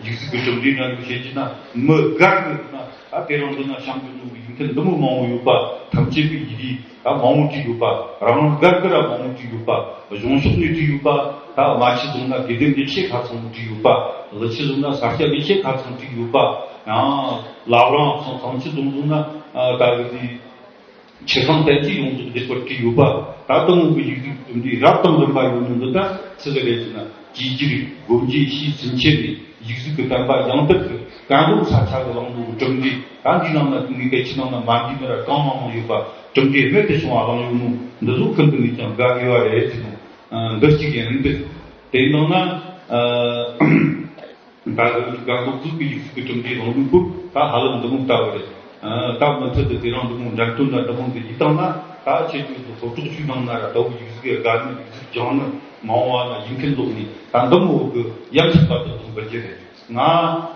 ཡིག་གཟུགས་ཀྱི་གྲུབ་འབྲས་འདྲ་འདུག་བཤད་ཀྱི་ན་མི་སྒེར་གྱི་ན་ད་དེ་རིང་འདི་ན་བྱམས་པའི་ནོར་བུ་ཡིག་མཁན་འདི་མོ་མང་བོ་ཡོད་པ། ཐམས་ཅད་པའི་ཡི་གེ་ད་མང་བོ་བྲིས་ཡོད་པ། རང་སྒེར་གྱི་ར་མང་བོ་བྲིས་ཡོད་པ། གཞུང་ཕྱོགས་ནས་བྲིས་ཡོད་པ། ད་རྨ་ཆུ་རྫོང་ན་དགེ་ལྡན་ལེགས་བཤད་ཁ་ཚང་བྲིས་ཡོད་པ། ལི་ཆུ་རྫོང་ན་ས་སྐྱ་ལེགས་བཤད་ཁ་ཚང་བྲིས་ཡོད་པ། ཡང་བླ་བྲང་ཚང་ཚང་ཆུ་རྫོང་རྫོང་ན་ད་གི་དེ། ཆུ་ཚང་བསྟན་བཅོས་ཡོངས་རྫོགས་ལེགས་པར་བྲིས་ཡོད་པ། ད་དུང་གི་ཡིག་གཟུགས་འདི་རབ་དང་རིམ་པ་ཡོད་ནོ་འདི་ད་ཆི་ཟིག་རེད་ཟེར་ན་བཅོས་བསྒྱུར་སྒོ་འབྱེད་ཕྱིས་ཚུན་ཆད་ནས་ཡིག་གཟུགས་ཀྱི་བསྟན་པ་ཡང་དར་གྱི་སྒང་ཏོག་ས་ཆ་གི་བླངས་ནོ་གི་གྲུབ་འབྲས། ད་འདིའི་ནང་ན་ངའི་སྐད་ཆའི་ནང་ན་མ་འདུས་ནི་ར་གང་མང་མང་ཡོད་པ། གྲུབ་འབྲས་རྨད་དུ་བྱུང་བ་བླངས་ཡོད་ནོ་འདི་ཚོ་ཁོང་ཚོ་ནས་ཀྱང་དགའ་དགོས་པ་རེད་ཟེར་ནོ། འདི་གཅིག་ཡིན་འདི། དེའི་ནང་ན་ཨ། ད་གཟོད་སྒང་ཏོག་ཁུལ་གྱི་ཡིག་གཟུགས་ཀྱི་གྲུབ་འབྲས་གླེང་བའི་སྐོར་ད་ཧ་ལམ་འདི་མོ་ལྟ་བུ་རེད། ད་མུ་མཐུད་དུ་དེ་རིང་འདི་མོ་འགྲེམས་སྟོན་འདྲ་འདི་མོ་འདི་ཡིན་སྟངས་ན་ད་ཁྱེད་ཚོས་སློབ་གྲོགས་ཚོའི་ནང་ན་ར་ལྟ་བུ་ཡིག་གཟུགས་ཀྱི་དགའ་ནི་ཡིག་གཟུགས་སྦྱང་ནི་མང་བ་ན་ཡིག་མཁན་ལོག་ནི་ད་འདི་མོ་གི་ཡ་མཚན་པ་དག་ཏུ་འབུལ་རྒྱུ་རེད། ང་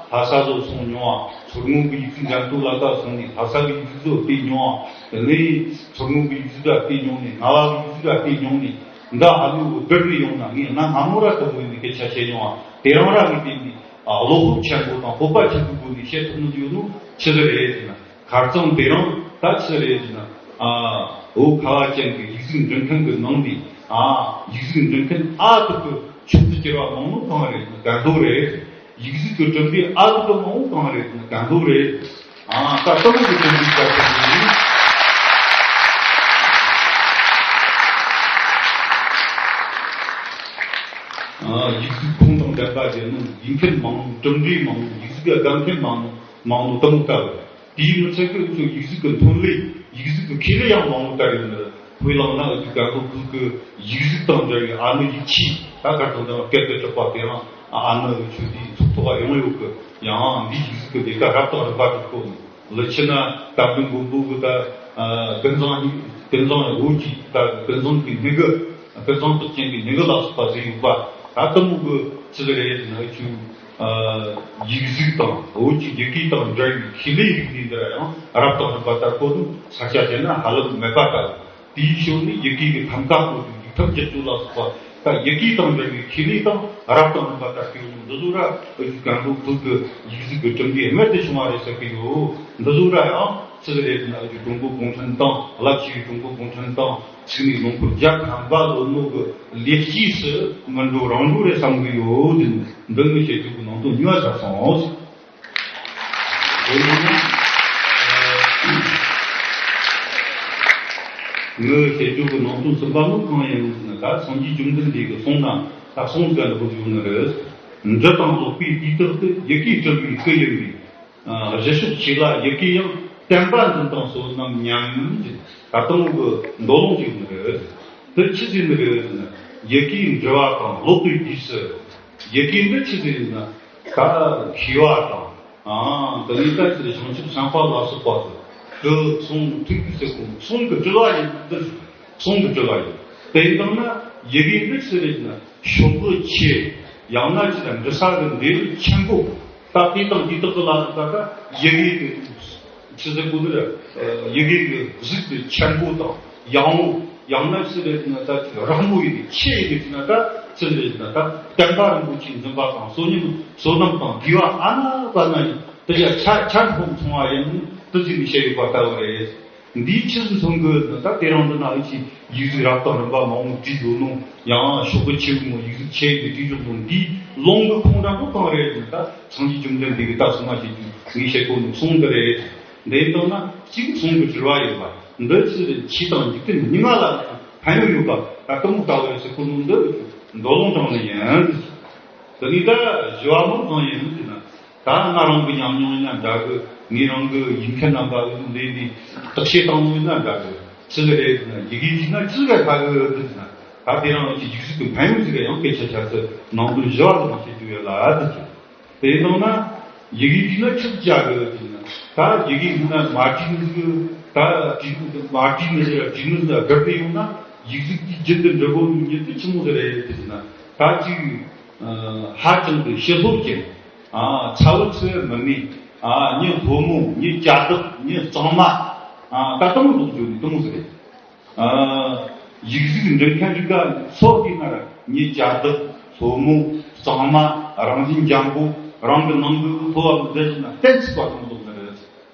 ལྷ་ས་ཚོ་སོང་མྱོང་བ། མཚོ་སྔོན་གྱི་ཡིག་གཟུགས་འགྲེམས་སྟོན་ལ་ད་སོང་ནས་ལྷ་ས་གི་ཡིག་གཟུགས་ཚོ་བལྟས་མྱོང་བ། དེ་ནས་མཚོ་སྔོན་གྱི་ཡིག་གཟུགས་ལ་བལྟས་མྱོང་ནས་རྔ་བ་གི་ཡིག་གཟུགས་ལ་བལྟས་མྱོང་ནས། འདི་ཧ་ལུ་བསྡུར་ནས་ཡོང་ན་ངས་གནའ་སྔ་མོ་ར་ལྟ་བུ་ཡིན་ནི་སྐད་ཆ་བཤད་མྱོང་བ། དེ་རིང་ར་ངས་བལྟས་ནས་ཨ་བློ་སྤོབས་ཆེན་པོ་དང་སྤོབས་པ་ཆེན་པོའི་སྒོ་ནས་བཤད་ཐུབ་ནི་ཡོད་ནོ་ཆི་ཟིག་རེད་ཟེར་ན། ཁ་རྩང་དེ་རིང་ད་ཆི་ཟིག་རེད་ཟེར་ན། ཨ་བོད་ཁ་བ་ཅན་གྱི་ཡིག་གཟུགས་འབྲི་མཁན་གྱི་ནང་ནས་ཨ་ཡིག་གཟུགས་འབྲི་མཁན་ཨ་ཐུབ་ཀྱི་ཕྱོགས་སུ་གྱུར་བ་མང་ནོ་གང་རེད་ཟེར་ན་སྒང་ཏོག་རེད། ཡིག་གཟུགས་ཀྱི་གྲུབ་འབྲས་ཨ་ཐུབ་ཀྱི་མང་བོ་གང་རེད་ཟེར་ན་སྒང་ཏོག་རེད། ཨ་ད་ལྟ་བུ་གི་གྲུབ་འབྲས་ལྟར་དུ་ཡིན། ཨ་ཡིག་གཟུགས་ཁོང་དང་ལྡན་པ་ཡིན་ནོ། ཡིག་མཁན་མང་ནོ། གྲུབ་འབྲས་མང་ནོ། ཡིག་གཟུགས་ཀྱི་དགའ་མཁན་མང་ནོ། མང་ནོ་ལྟ་བུ་ལྟ་བུ། དེའི་མི་ཚད་ཀྱི་འུ་ཚོ་ཡིག་གཟུགས་ཀྱི་ཐོན་ལས། ཡིག་གཟུགས་ཀྱི་ཁེ་ལས་ཡང་མང་པོ་བསྟར་ཡོད་ནི་རེད། དཔེ་བླངས་ན་འུ་ཅག་སྐལ་རྡོར་ཁུལ་གྱི་ཡིག་གཟུགས་དང་འབྲེལ་བའི་ཨ་ནུ་ཡིག་ཆས། ད་གར་དང་ལྡན་པ་སྐད་དུ་གྲགས་པ་དེ་རང་ཨ་ནུ་འུ་ཆོ་དེའི་ཚོགས་ཐོག་ཡོང་ཡོད་གི། ཡང་འདིའི་ཡིག་གཟུགས་ཀྱི་ལས་ཀ་རབ་དང་རིམ་པ་སྒྲུབ་དགོས་ནི། ལི་ཆི་ན་སྟབས་བདེ་མགོན་པོ་གི་ད་ཀུན་བཟང་ཀུན་བཟང་འོད་ཀྱི་ད་ཀུན་བཟང་གི་སྨྲི་གུ། ཀུན་བཟང་དག་ཅན་གྱི་སྨྲི་གུ་ལ་སོགས་པ་ཟེར་ཡོད་པ། ད་དེ་མོ་གི་ཅི་ཟེར་རེད་ན་ཆུ། ཡིག་གཟུགས་དང་བོད་ཀྱི་ཡི་གེ་དང་འབྲེལ་བའི་ཁེ་ལས་རིག་གནས་འདི་ཡང་རབ་དང་རིམ་པ་ལྟར་གོ་དུས་ས་ཆ་དེ་ན་ཧ་ལམ་མེད་པ་ལྟ་བུ། དེའི་ཕྱོགས་ནས་ཡི་གེ་གི་ཐམ་ཀ་བཀོད་དུས་ཡིག་ཐོག་བསྒྱུར་བཅོས་ལ་སོགས་པ་ད་ཡི་གེ་དང་འབྲེལ་བའི་ཁེ་ལས་དང་རབ་དང་རིམ་པ་ལྟར་གོ་དུས་འདི་ཚོ་ར་འུ་ཅག་སྐལ་རྡོར་ཁུལ་གྱི་ཡིག་གཟུགས་ཀྱི་གྲུབ་འབྲས་རྨད་དུ་བྱུང་བ་རེད་ཟེར་གི་ཡོད། འདི་ཚོ་ར་ཡང་ཅི་ཟེར་རེད་ན་འུ་ཅག་ཀྲུང་གོ་གུང་ཁྲན་ཏང་རླབས་ཆེ་བའི་ཀྲུང་གོ་གུང་ཁྲན་ཏང་ཚུགས་ནས་ལོ་འཁོར་བརྒྱ་ཐམ་པ་ལོན་ནོ་གི་ལེགས་སྐྱེས་སུ་མི་འགྲོ་རང་འགྲོ་རེད་བསམ་གི་ཡོད། འདི་ནི་འདི་ངའི་བཤད་རྒྱུ་གི་ནང་དོན་ཉུང་ཙམ་སོང་། དེ་ཡིན་ན། ངའི་བཤད་རྒྱུ་གི་ནང་དོན་གསུམ་པ་ནི་གང་ཡིན་ཟེར་ན། ད་སངས་རྒྱས་བཅོམ་ལྡན་འདས་ཀྱི་གསུང་ན་ད་གསུང་ཟེར་འདི་བོ་ཡོད་ནི་རེད། འབྲི་དང་ཀློག་པའི་དུས་རྟག་ཏུ། ཡི་གེ་བྲི་བའི་སྐུ་ཡིན་པས། གཞི་ཕྱོགས་ཆོས་ལ་ཡི་གེ་ཡང་། བསྟན་པ་འཛིན་དང་བསོད་ནམས་མཉམ། ད་དུང་གི་མདོ་ལུང་ཞིག་ནི་རེད། དེ་ཆི་ཟིག་ནི་རེད་ཟེར་ན། ཡི་གེ་འབྲི་བ་དང་ཀློག་པའི་དུས་སུ། ཡི་གེ་འདི་ཆི་ཟིག་ཡིན་ན། ད་མཁས་པ་དང་། ཨ། དེ་ནས་ད་ཆི་བྱང་ཆུབ་སེམས་དཔའ་ལ་སོགས་པ་གི་གསུང་ཐོས་པའི་ཚེ་གོ་གསུང་གི་སྤྲུལ་བ་ཡིན། འདི་གསུང་གི་སྤྲུལ་བ་ཡིན། དེ་ཡིན་དང་ན་ཡི་གེ་འདི་ཆི་རེད་ཟེར་ན། ཤོག་གུ་ཆེ། ཡང་ན་ཅི་ལ་འབྲི་ས་གི་འབྲས་བུ་ཆེན་པོ། ད་དེ་དང་དེ་དག་གི་ལ་ད་ད་ཡི་གེ་གི་ཆི་ཟེར་དགོས་ནི་རེད། ཡི་གེ་གི་གཟུགས་དེ་ཆེན་པོ་དང་ཡང་བོ། ཡང་ན་ཅི་རེད་ན་ད་ཅི་རགས་མོ་ཡི་གེ་ཆེ་ཡི་གེ་ཟེར་ན། ད་ཅི་རེད་ན་ད་བསྟན་པ་རིན་པོ་ཆེ་འཛིན་པ་དང་བསོད་ནམས་བསོད་ནམས་དང་དགེ་བ་ཨ་ན་པ་ན་ཡིན། དེ་ཡ་ཆ་ཆ་མཐོང་མཐོང་བ་ཡིན། དེ་ཟེར་ནས་བཤད་ཡོད་པ་ལྟ་བུ་རེད། འདིའི་ཕྱིར་མཚོན་གི་ད་དེ་རིང་འདི་ན་འུ་ཆོས་ཡིག་གཟུགས་རབ་དང་རིམ་པ་མང་བོ་བྲིས་ཡོད་ནོ། ཡང་ཤོག་གུ་ཆེ་བོ་མོ་ཡིག་གཟུགས་ཆེ་བའི་བྲིས་ཡོད་ནོ། འདིའི་ལུང་གི་ཁུངས་དྲང་པོ་གང་རེད་ཟེར་ན། ད་སངས་རྒྱས་བཅོམ་ལྡན་འདས་ཀྱིས་ད་གསུང་མ་བྱེད་རྒྱུ་ངས་བཤད་གོ་ནོ་གསུང་འདི་རེད། འདི་ཡིན་དང་ན་གཅིག་གསུང་གི་དྲི་བ་ཡོད་པ་འདི་ཆི་རེད། ཆོས་དང་འཇིག་རྟེན་གཉིས་ཀ་ལ་ཕན་ཡོན་ཡོད་པ་ད་དེ་མོ་ལྟ་བུ་རེད་ཟེར་གོ་ནོ་འདི་མདོ་ལུང་དྲངས་ནི་ཡིན། དེ་ནས་ད་བཞི་བ་མོ་གང་ཡིན་ཟེར་ན། ད་ང་རང་གི་ཉམས་མྱོང་ཡིན་ན་འདྲ་གི། ངས་རང་གི་ཡིག་མཁན་རྣམ་པ་ལ་ལས་འདི་བརྟག་དཔྱད་བཏང་ནོ་ཡིན་ན་འདྲ་གི། ཆི་ཟིག་རེད་ཟེར་ན། ཡི་གེ་བྲིས་ན་ཆི་ཟིག་ཕ་གི་ཟེར་ན། ད་དེ་རིང་ང་ཚོའི་ཡིག་གཟུགས་ཀྱི་ཕན་ཡོན་ཟིག་ཡང་སྐད་ཆ་བཤད་ཚེ་ནང་དོན་བཞི་བ་ལ་བཤད་རྒྱུ་ཡོད་ལ་ཟེར་གི། དེ་ཡིན་ན་ཡི་གེ་བྲིས་ན་ཆི་ཟིག་བྱ་གི་ཟེར་ན། ད་ཡི་གེ་བྲིས་ན་མ་བྲིས་ནི་ཟིག་ད་བྲིས་མ་བྲིས་ནི་ཟིག་བྲིས་ནི་ཟིག་སྒུར་ཏེ་ཡོང་ན་ཡིག་གཟུགས་དེ་རྒྱུན་དུ་འབྲི་དགོས་ནི་ཉིད་དེ་ཆི་མོ་ཟིག་རེད་ཟེར་ན། ད་ཅིག་ཧ་ཅང་གི་ཞི་ལྷོད་ཅན། ཨ། ཚ་བོ་ཚི་བོ་མི་ནུས། ཨ། མྱི་ལྷོ་མོ། མྱི་གྱ་བདག། མྱི་གཙང་མ། ཨ། ད་དེ་མོ་ལོག་འཇུག་ནི་དེ་མོ་ཟིག་རེད། ཨ། ཡིག་གཟུགས་འབྲི་མཁན་རིགས་ཀ་སོགས་དེ་ན་ར་མྱི་གྱ་བདག། ལྷོ་མོ། གཙང་མ། རང་བཞིན་འཇམ་པོ། རང་གི་ནང་གི་ལྷོ་བ་གི་འདི་ཟིན་ན་གཏན་ཚིགས་པ་དེ་མོ་ལོག་ནི་རེད།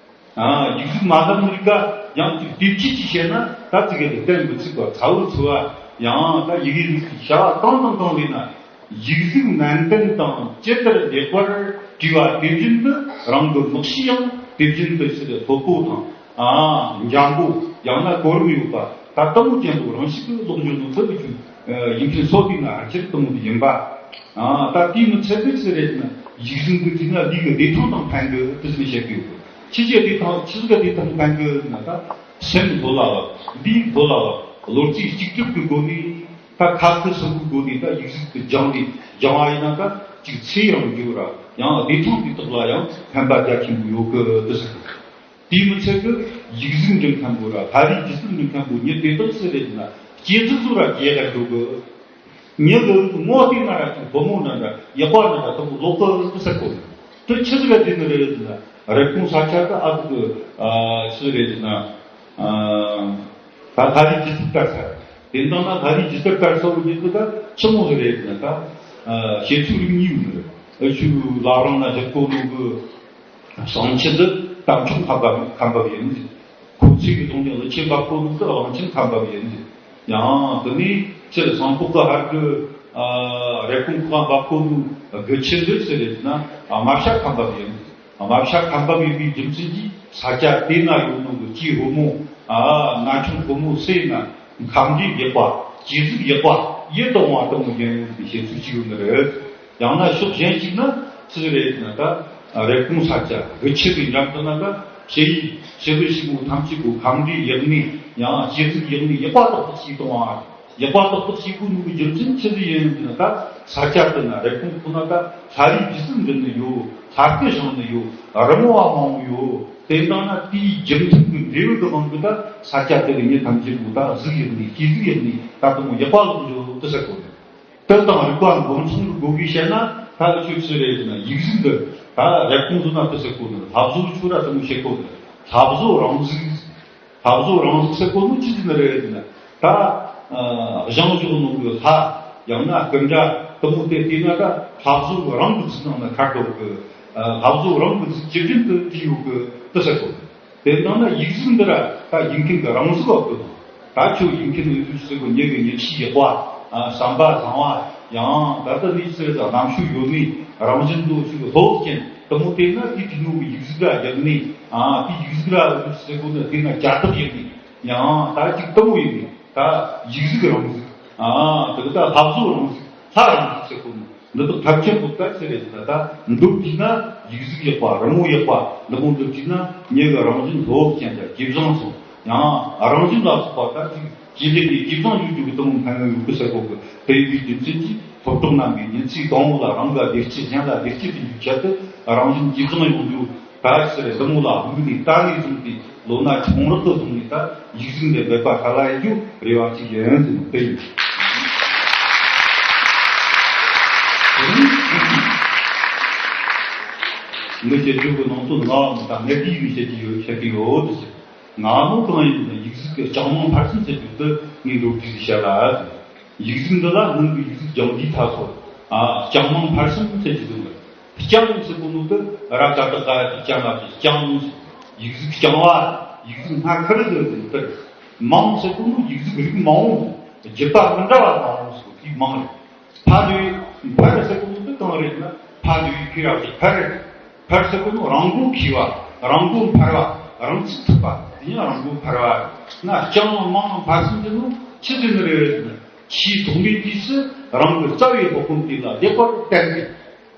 ཨ། ཡིག་གཟུགས་མ་བདག་ནི་རིགས་ཀ་ཡང་ཅིག་དེབ་ཅིག་ཅིག་བཤད་ན་ད་ཅིག་གི་གཏན་མི་ཚིག་པ། ཚ་བོ་ཚི་བོ་ཡང་ད་ཡི་གེ་རིགས་ཀྱི་བྱ་བ་གང་དང་གང་ལས་ན། ཡིག་གཟུགས་ནན་ཏན་དང་ཇི་ལྟར་ལེགས་པར་བྲིས་པ་དེ་བཞིན་དུ་རང་གི་མིག་ཤེས་ཡང་དེ་བཞིན་དུ་ཕྱིར་ལྷོད་པོ་དང་། ཨ། འཇམ་པོ། ཡང་ན་གོ་རིམ་ཡོད་པ། ད་དེ་མོ་ཅན་པོ་རང་ཤུགས་ཀྱིས་ལོག་འགྱོ་ནོ་དེ་ལ་ཁྱོད་ཡིག་མཁན་སོ་དེ་ན་ཕྱིར་དེ་མོ་དེ་ཡིན་པ། ཨ། ད་དེའི་མི་ཚད་དེ་ཟེར་རེད་ན་ཡིག་གཟུགས་འདི་བྲིས་ན་ལུས་ཀྱི་བདེ་ཐང་དང་ཕན་གི་དེ་ཟེར་ནས་བཤད་ཀྱི་ཡོད་གི། ཕྱི་རྒྱལ་དེ་དང་ཕྱི་རྒྱལ་དེ་དང་ཕན་གི་ན་ད་སེམས་ལྷོད་ལ་བ། ལུས་ལྷོད་ལ་བ། བློ་རྩེ་གཅིག་གྲུབ་ཀྱི་སྒོ་ནས། ད་ཁ་ཁུ་སིམ་པོའི་སྒོ་ནས་ད་ཡིག་གཟུགས་ཀྱི་སྦྱང་ནས་སྦྱང་བ་ཡིན་ན་ད་ཅིག་ཚེ་ཡང་རྒྱུ་ར་ཡང་བདེ་ཐང་དེ་དག་ལ་ཡང་ཕན་པ་རྒྱ་ཆེན་པོ་ཡོད་གི་འདི་ཟེར། དེའི་མི་ཚད་གི་ཡིག་གཟུགས་འབྲི་མཁན་པོ་ར་ལྷ་རིས་སྒྱུ་རྩལ་འབྲི་མཁན་པོ་ཉིད་དེ་དག་སུ་རེད་ན་སྐྱེ་འཛུགས་སུ་ར་རྒྱས་ག་འགྲོ་གི། ཉི་གི་ངོ་བལྟས་ན་ར་ཅིག་བུ་མོ་ན་འདྲ་ཡག་པ་ན་འདྲ་དང་པོ་ལོག་གི་ཟེར་གོ། དེ་ཆི་ཟིག་ག་དེ་ནི་རེད་ཟེར་ན། རེབ་གོང་ས་ཆ་གི་ཨ་ཁུ་གི་ཨ་ཆི་རེད་ཟེར་ན། ཨ་ད་ད་རེས་སྒྱུ་རྩལ་དར་ས། དེ་འདྲ་ན་ད་རེས་སྒྱུ་རྩལ་དར་ས་བོ་ཉིད་དུ་ད་ཆི་མོ་ཟིག་རེད་ཟེར་ན། ད་ཨ་བྱེད་ཚུལ་རིག་གཉིས་ཡོད་ནི་རེད། ཨ་ཆུ་ལ་རང་ན་བཞག་གོ་ནོ་གི། ཟངས་ཆུ་འདི་དམ་ཆོས་ཁ་འབབ་ཁ་འབབ་ཡིན། ཁོ་ཚོས་ཀྱི་གདོང་ལེན་ལ་ཆེན་འབབ་ཁོ་ནོ་འདི་གླང་ཆེན་ཁ་འབབ་ཡིན། ཡང་དེ་ནས་ཕྱིར་ཟངས་ཕོག་གི་ཧར་གི་རེབ་གོང་ཁ་འབབ་ཁོ་ནོ་དགུ་ཆུ་འདི་ཟེར་རེད་ན་རྨ་བྱ་ཁ་འབབ་ཡིན། རྨ་བྱ་ཁ་འབབ་ཡིན་པའི་རྒྱུ་མཚན་གྱིས་ས་ཆ་དེ་ན་ཡོད་ནོ་གི་སྐྱེས་ཕོ་མོ། ཨ་ན་ཆུང་ཕོ་མོ་སེ་ན་ཁམས་འདི་ཡག་པ། སྐྱེ་གཟུགས་ཡག་པ། ཡིད་དུ་འོང་བ་དེ་མོ་ཡིན་ཟེར་ཚུལ་གཅིག་ཡོད་ནི་རེད། ཡང་ན་ཕྱོགས་གཞན་ཞིག་ན་ཅི་རེད་ན་ད་རེབ་གོང་ས་ཆ་དགུ་ཆུ་གི་འགྲམ་དུ་ན་ད་ ཞེ་ཡིས་ཞེ་བའི་ཞིག་མོ་ཐམས་ཅད་པོ་ཁམས་འདྲེས་ཡག་ནས་ཡང་སྐྱེ་གཟུགས་ཡག་ནས་ཡག་པ་ཏག་ཏག་ཞིག་གཏོང་བ། ཡག་པ་ཏག་ཏག་ཞིག་དགོས་ནོ་གི་རྒྱུ་མཚན་ཆི་ཟིག་ཡིན་ཟེར་ན། ད་ས་ཆ་དེ་ན་རེབ་གོང་ཁོ་ན་ད་ས་རུད་རྒྱུ་སྲིན་འདི་ནི་ཡོད། ས་སྐྱི་བྱང་ནི་ཡོད། རི་མོ་བ་མང་བོ་ཡོད། དེ་འདྲ་ན་དེའི་རྒྱུ་མཚན་གྱི་འབྲས་བུ་གི་དབང་གིས་ད་ས་ཆ་དེ་གི་མྱི་ཐམས་ཅད་པོ་ད་གཟུགས་ཡག་ནས་སྐྱེ་གཟུགས་ཡག་ནས་ད་དུང་ཡག་པ་ལོག་འགྱོ་དེ་ཟེར་གོ་ནི། དེ་དང་རིག་པ་འབུམ་ཚོགས་ཀྱི་སྒོ་གིས་བཤད་ན། ད་ཁྱོད་ཚོས་རེད་ན་ཡིག་གཟུགས་འདི་ད་རེབ་གོང་དུ་ན་དེ་ཟེར་གོ་ནི། ལྷ་བཟོ་ཆོས་ར་དེ་མོ་བཤད་གོ་ནི། ལྷ་བཟོ་རང་གཟུགས། ལྷ་བཟོ་རང་གཟུགས་ཟེར་གོ་ནི་ཅི་ཟིག་ནི་རེད་ན། ད་ཨ་བཞེངས་འཇོག་ནོ་གི་ལྷ་ཡང་ན་སྐུ་འདྲ་དེ་མོ་དེ་བལྟས་ན། ད་ལྷ་བཟོ་རང་གི་གཟུགས་ནང་ན་ཁ་དོག་གི། ཨ་ལྷ་བཟོ་རང་གི་གཟུགས་ཇི་བཞིན་དུ་བྲིས་ཡོད་གི་དེ་ཟེར་གོ་ནི། དེ་ནང་ན་ཡིག་གཟུགས་འདི་ར་ད་ཡིག་མཁན་གྱི་རང་གཟུགས་བབ་དུ། ད་ཁྱོད་ཡིག་མཁན་ཡིན་དུས་ཟེར་གོ་ནི་གི་ཉེ་ཁྲིས་ཡག་པ། ཨ་བསམ་པ་བཟང་བ། ཡང་ད་ལྟ་ནི་ཟེར་ད་རྣམ་དཔྱོད་ཡོད་ནི་རང་བཞིན་དུ་ཞིག་སློབ་ཅན་དེ་མོ་དེ་ན་དེ་དེ་ནོ་གི་ཡིག་གཟུགས་ར་ཡག་ནི། ཨ་དེ་ཡིག་གཟུགས་ར་ཟེར་གོ་ནི་དེ་ན་བྱ་ཐབས་ཡག་ནི། ཡང་ད་ཅིག་དེ་མོ་ཡིན་ནི། ད་ཡིག་གཟུགས་རང་གཟུགས། ཨ་དེ་གི་ད་ལྷ་བཟོ་རང་གཟུགས་ལྷ་རང་གཟུགས་ཟེར་གོ་ནི། འདི་དག་ཐབས་ཆེན་པོ་གལ་ཆེ་རེད་ཟེར། ད་འདུག་བྲིས་ན་ཡིག་གཟུགས་ཡག་པ། རི་མོ་ཡག་པ། འདི་མོ་འདུག་བྲིས་ན་མྱི་གི་རང་བཞིན་སློབ་ཅན་དང་ཇེ་བཟང་སོང་། ཡང་རང་བཞིན་ལ་སོགས་པ་ད་ཅིག་ཇེ་ལེགས་ནས་ཇེ་བཟང་ཡོང་རྒྱུ་གི་དེ་མོ་སྨོན་ལམ་ཡོད་གི་ཟེར་གོ་གི། དེ་ཡིན་པའི་རྒྱུ་མཚན་གྱིས་སློབ་གྲོགས་རྣམ་པས་ཉིན་ཚེ་གང་བོ་ལ་རང་ག་བདེ་སྐྱིད་གཞན་ལ་བདེ་སྐྱིད་དུ་འཇུག་ཆེད་དུ་རང་བཞིན་ཇེ་བཟང་ཡོང་རྒྱུ། ད་ཕྱིར་དེ་མོ་ལ་དམིགས་ནས་ད་ནས་བཟུང་སྟེ་ལོ་ན་ཆུང་རབ་ཏུ་བཟུང་ནས་ད་ཡིག་གཟུགས་འདི་འབད་པ་ག་ལ་ཡི་རྒྱུ་རེ་བ་ཅིག་ཡིན་ཟེར་ནོ་དེ་ཡིན། འདི་བཤད་རྒྱུ་གི་ནང་དོན་ང་མི་ད་ངས་དེའི་བཤད་ཀྱི་ཡོད། བཤད་ཀྱི་ཡོད་དུ་ཟེར། ང་མོ་གང་ཡིན་ན་ཡིག་གཟུགས་ཀྱི་ལྕང་མང་འཕར་སེམས་ཟེར་རྒྱུ་དེ་ངས་འགྲོ་དུས་བཤད་ལ། ཡིག་གཟུགས་འདི་ལ་སྔོན་གྱི་ཡིག་གཟུགས་སྦྱང་དུས་ཐ་ཚོ། ཨ་ལྕང་མང་འཕར་སེམས་ཟེར་གྱི་འདུག་ལ། ལྕང་ཟེར་གོ་ནོ་དེ་ར་ཀ་ཏི་ཀ་ཡ་ཏི་ལྕང་ལ་ཏི་ལྕང་ཟེར། ཡིག་གཟུགས་རྐྱང་བ། ཡིག་གཟུགས་སྣ་ཁ་རེ་ཟེར་ཟེར་དེ། མང་ཟེར་གོ་ནོ་ཡིག་གཟུགས་རིགས་མང་བོ། བརྒྱུད་པ་མི་འདྲ་བ་མང་བོ་ཟེར་གོ་དེ་མང་རེད། ཕ་ལོས་འཕར་ཟེར་གོ་ནོ་དེ་གང་རེད་ན། ཕ་ལོས་ཁི་ར་ཏི་འཕར་རེད། འཕར་ཟེར་གོ་ནོ་རང་མགོ་ཁེ་བ། རང་མགོ་འཕར་བ། རང་ཚུགས་ཐུབ་པ། དེ་ཡང་རང་མགོ་འཕར་བ་རེད། ན་ལྕང་མང་འཕར་སེམས་ཟེར་ནོ་ཆི་ཟེར་ནི་རེད་ཟེར་ན། ཆེས་ཐོག་མའི་དུས་སུ་རང་གི་རྩ་བའི་སློབ་དཔོན་དེ་ལ་ལེགས་པར་བསྟེན་ཏེ།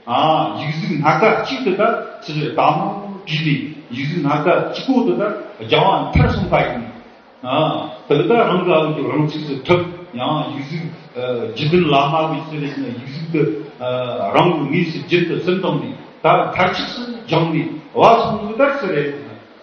ཨ་ཡིག་གཟུགས་སྣ་ཁ་གཅིག་ཏུ་ད་ཚུར་དམ་བགྲོད་ནས་ཡིག་གཟུགས་སྣ་ཁ་གཅིག་པོ་དུ་ད་སྦྱང་བ་མཐར་སོན་པ་ཡིན། ཨ་དེ་ད་རང་གི་ཨ་ལུ་རང་ཚུགས་སུ་ཐུབ། ཡང་ཡིག་གཟུགས་ཨ་རྗེ་བཙུན་བླ་མ་གི་ཚུལ་ལས་ན་ཡིག་གཟུགས་དུ་ཨ་རང་གི་ངོས་སུ་རྒྱུན་དུ་སེམས་གཏིང་ནས་ད་མཐར་ཆགས་སུ་སྦྱངས་ནས་བ་སོང་གི་ད་ཚུར་རེད།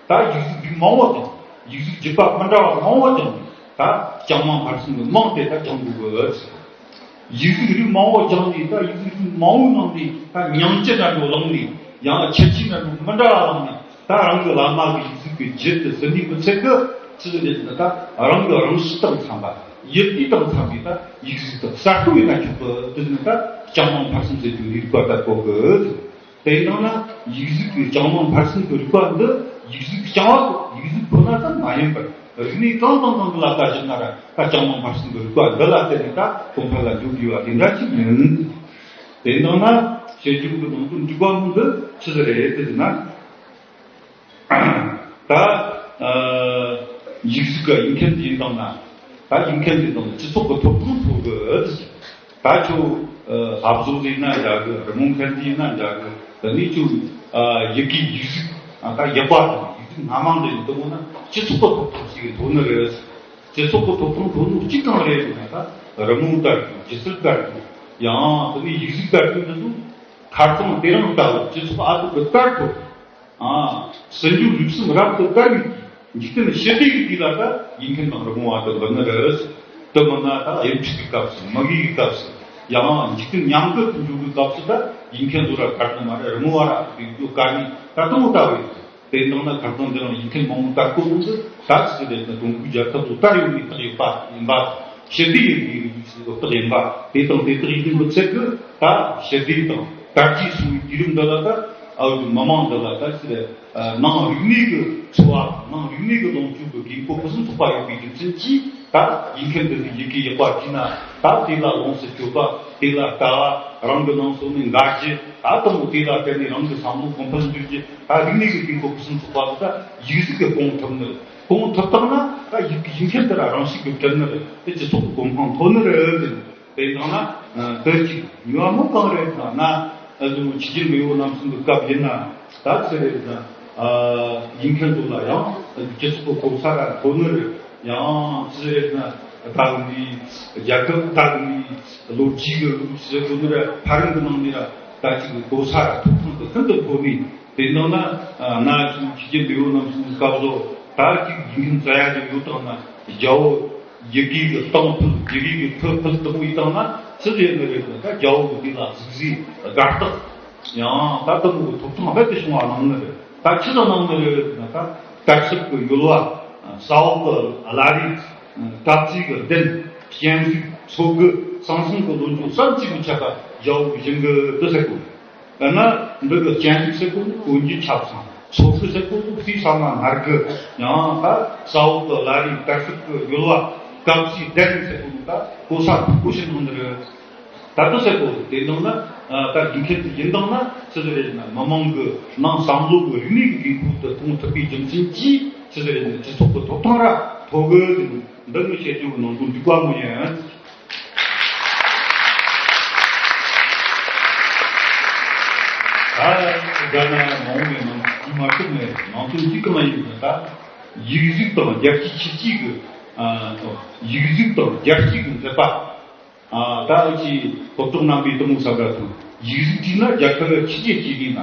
ད་ཡིག་གཟུགས་རིགས་མང་བོ་དང་ཡིག་གཟུགས་བརྒྱུད་པ་མི་འདྲ་བ་མང་བོ་དང་ད་ལྕང་མང་འཕར་སེམས་ཀྱི་མིང་དེ་ད་སྦྱང་དགོས་གི། ཡིག་གཟུགས་རིགས་མང་བོ་སྦྱངས་ནས་ད་ཡིག་གཟུགས་རིགས་མང་བོའི་ནང་ནས་ད་མྱང་ཅི་འདྲ་འགྲོ་བླངས་ནས། ཡང་ཁྱད་ཆོས་འདྲ་འགྲོ་མི་འདྲ་བ་བླངས་ནས། ད་རང་གི་བླ་མ་གི་ཡིག་གཟུགས་ཀྱི་རྒྱུད་དུ་ཟིན་ནས་མི་ཚད་གི་ཚུལ་རེད་ན། ད་རང་གི་རང་གཤིས་དང་འཚམ་པ། ཡིད་བསྡུས་དང་འཚམ་པའི་ད་ཡིག་གཟུགས་དང་གསར་གཏོད་ཡིན་ན་ཆོག་གི་དེ་ནི་ད་ལྕང་མང་འཕར་སེམས་ཟེར་རྒྱུ་རིགས་པ་ལྟར་གོ་གི། དེ་ཡང་ན་ཡིག་གཟུགས་ཀྱི་ལྕང་མང་འཕར་སེམས་ཀྱི་རིགས་པ་འདི་ཡིག་གཟུགས་རྐྱང་བ་དང་ཡིག་གཟུགས་ཁོ་ན་ཙམ་མ་ཡིན་པར། རིག་གནས་གང་དང་གང་གི་ལ་ལྟ་ཞིབ་ན་ར་ད་ལྕང་མང་འཕར་སེམས་ཀྱི་རིགས་པ་འདི་ལ་བརྟེན་ནས་ད་གོང་འཕེལ་ལ་འཇུག་དགོས་པ་དེ་འདྲ་ཞིག་ཡིན། དེ་ཡང་ན་བཤད་རྒྱུ་གི་ནང་དོན་འགྲིག་པ་མིན་འདི་ཆི་ཟིག་རེད་ཟེར་ན། ད་ཨ་ཡིག་གཟུགས་ཀྱི་ཡིག་མཁན་དེ་ཡིན་དང་ན། ད་ཡིག་མཁན་དེ་དང་སྤྱི་ཚོགས་ཀྱི་ཐོབ་ཐང་ཐོབ་གི། ད་ཁྱོད་ཨ་ལྷ་བཟོ་ཟིག་ན་འདྲ་གི། རི་མོ་མཁན་ཟིག་ན་འདྲ་གི། ད་ནི་ཁྱོད་ཨ་ཡི་གེ་ཡིག་གཟུགས་ཨ་ད་ཡག་པ་དང་ཡིག་གཟུགས་སྣ་མང་ཟིག་ཡིན་དུས་ན་སྤྱི་ཚོགས་ཀྱི་ཐོབ་ཐང་ཞིག་ཐོབ་ནི་རེད། སྤྱི་ཚོགས་ཀྱི་ཐོབ་ཐང་ཐོབ་ནོ་གཅིག་གང་རེད་ཟེར་ན། ད་རི་མོ་ལྟར་དང་སྒྱུ་རྩལ་ལྟར་དང་། ཡང་དེ་ནས་ཡིག་གཟུགས་ལྟར་དང་འདི་ཚོ་ཁ་རྩང་དེ་རིང་ལྟ་བུ་སྤྱི་ཚོགས་ཨ་ཐུར་གི་ལྟར་ཐོབ། ཨ་ཟིན་རྒྱུ་ལུགས་སྲོལ་རབ་ཏུ་དར་བའི་འཇིག་རྟེན་ཞི་བདེ་གི་དུས་ལ་ད་ཡིག་མཁན་དང་རི་མོ་བ་དང་འབུལ་ནི་རེད། དེ་མིན་ན་ད་དབྱིན་ཁྲིད་ཀྱི་སྐབས་སུ་མ་གི་གི་སྐབས་སུ་ཡང་འཇིག་རྟེན་ཉམས་རྒུད་དུ་འགྲོ་གི་སྐབས་སུ་ད་ཡིག་མཁན་ཚོ་ར་དཀའ་ནི་མ་རེད། རི་མོ་བ་ར་དེ་ཚོ་དཀའ་ནི་ད་དུང་ལྟ་བུ་ཡོད། དེ་དང་ན་ཁ་སང་འདི་རང་ཡིག་མཁན་མང་པོ་ལྟ་སྐོར་གོང་དུ་ད་ཚིག་རེད་ན་ཀྲུང་གོའི་རྒྱལ་ཁབ་ཏུ་དར་ཡོད་ནི་རྟགས་ཡོད་པ་ཡིན་པ། ཞི་བདེ་ཡིན་པའི་རྟགས་ཡིན་པ། དེ་དང་དེ་དག་ཡིན་པའི་ཚད་ཀྱི་ད་ཞི་བདེ་དང་དར་རྒྱས་སོང་བའི་དུས་རིམ་འདི་ལ་ད་ཨ་བོད་མི་མང་འདི་ལ་ད་ཚིག་རེད། ནང་རིག་གནས་ཀྱི་འཚོ་བ་ནང་རིག་གནས་ཀྱི་ལོངས་སྤྱོད་ཀྱི་དགོས་མཁོ་ཕུན་སུམ་ཚོགས་པ་ཡོད་པའི་རྒྱུ་མཚན་གྱིས། ད་ཡིག་མཁན་འདི་ཚོས་ཡི་གེ་ཡག་པ་བྲིས་ན་ད་དེ་ལ་ལོངས་སུ་སྤྱོད་པ། དེ་ལ་ལྟ་བ། རང་གི་ནང་སོ་ནས་འགའ་ཞིག་ད་དུང་དེ་ལ་བརྟེན་ནས་རང་གི་བསམ་བློ་གོང་འཕེལ་འགྱུར་རྒྱུ། ད་རིག་གནས་ཀྱི་དགོས་མཁོ་ཕུན་སུམ་ཚོགས་པ་ད་ཡིག་གཟུགས་ཀྱིས་སྐོང་ཐུབ་ནི། སྐོང་ཐུབ་ཐུབ་ན་ད་ཡིག་ཡིག་མཁན་དེ་ལ་རང་ཤུགས་ཀྱིས་བྲིས་ནི་རེད། དེ་སྤྱི་ཚོགས་ཀྱི་གོ་འཕང་ཐོབ་ནི་རེད། དེ་དང་ན་དེ་གཅིག་གཉིས་པ་མོ་གང་རེད་ཟེར་ན། ཨ་ཟུ་ཆི་ཅིན་ཕིང་ཡོད་རྣམ་གསུམ་གྱི་སྐབས་ཡིན་ན་ད་ཚེ་རེད་ཟེར་ན། ཨ། ཡིན་མཁན་ཚོ་ལ་ཡང་སྤྱི་ཚོགས་ཀྱི་གོ་ས་ར་མཐོ་ནི་རེད། ཡང་ཅི་རེད་ན་ད་ནི་རྒྱལ་ཁབ་ད་ནི་ལོ་རྒྱུས་ཀྱི་ལུགས་ཟེར་དགོས་ནི་ར་ཕ་རིང་གི་ནང་ནས་ར་ད་ཅིག་གི་གོ་ས་ར་ཐོབ་ཐང་དུ་ཤིན་ཏུ་མཐོ་ནི། དེ་ནང་ན་ན་ཅིག་ཕྱི་རྒྱལ་འདི་བོ་རྣམས་སུ་སྐབས་སུ་ད་ཅིག་ཡིན་མཁན་ཙ་ཡ་ཅིག་ཡོད་དང་ན་རྒྱ་བོ་ཡི་གེ་གི་གཏམ་ཕུལ་ཡི་གེ་གི་ཐོས་ཕུལ་དུ་མོ་ཡིན་དང་ན་ཅི་རེད་ནི་རེད་ན་ད་རྒྱ་བོ་གི་འདི་ལ་གཟིགས་གཟིགས་དགའ་རྟགས། ཡང་ད་ལྟ་མོ་གི་ཐོབ་ཐང་རྦད་དེ་བྱུང་བ་གནང་ནི་རེད། ད་ཆི་ལ་གནང་ནི་རེད་ན་ད་དར་ཞབས་ཀྱི་ཡོལ་བ། ས་འོག་གི་བླ་རི། སྐབས་ཚིག་གི་གདན། སྤྱན་གཟིགས། ཚོགས་གི་ཚང་སང་གི་ལོ་རྒྱུས་བསམ་གྱིས་མི་ཁྱབ་པ་རྒྱལ་བོ་གི་བཞེངས་གི་འདུག་ཟེར་གོ། ཡང་ན་འདི་གི་སྤྱན་གཟིགས་ཟེར་གོ་ནི་གོན་རྒྱུ་ཆབ་ཚང་། ཚོགས་གི་ཟེར་གོ་ནི་སྲིད་ས་མ་ནར་གི། ཡང་ད་ས་འོག་གི་བླ་རི་དར་ཞབས་ཀྱི་ཡོལ་བ། སྐབས་ཚིག་གདན་ཟེར་གོ་ནི་ད་གོ་ས་མཐོ་པོ་ཞིག་གནང་ནི་རེད། ད་ལྟ་ཟེར་གོ་དེ་འདང་ན་ད་རྒྱུ་མཁན་དེ་ཡིན་འདང་ན་ཆི་ཟིག་རེད་ན་མི་མང་གི་ནང་བསམ་བློ་གི་རིག་གནས་ཀྱི་གོང་བུ་དུ་གཏོང་ཐུབ་པའི་རྒྱུ་མཚན་གྱིས་ཆི་ཟིག་རེད་ན་སྤྱི་ཚོགས་ཀྱི་ཐོབ་ཐང་ར་ཐོབ་གི་འདི་ནི་བཤད་རྒྱུ་གི་ནང་དོན་འགྲིག་པ་མོ་ཡིན། ད་དགའ་ན་མ་འོངས་པའི་ནང་དུས་མ་ཐུབ་ནས་ནང་དོན་གཅིག་གང་ཡིན་ན་ད་ཡིག་གཟུགས་དང་རྒྱལ་སྤྱིའི་ཆུ་སྐྱེས་ཀྱི་ཡིག་གཟུགས་དང་རྒྱལ་སྤྱི་གི་མཛད་པ། ཨ། ད་ཨ་ཅི་སློབ་གྲོགས་རྣམ་པས་དུ་མོ་བསམ་པ་དང་ཡིག་གཟུགས་བྲིས་ན་རྒྱལ་ཁབ་ལ་ཕྱི་རྒྱལ་སྐྱེས་ནི་ན།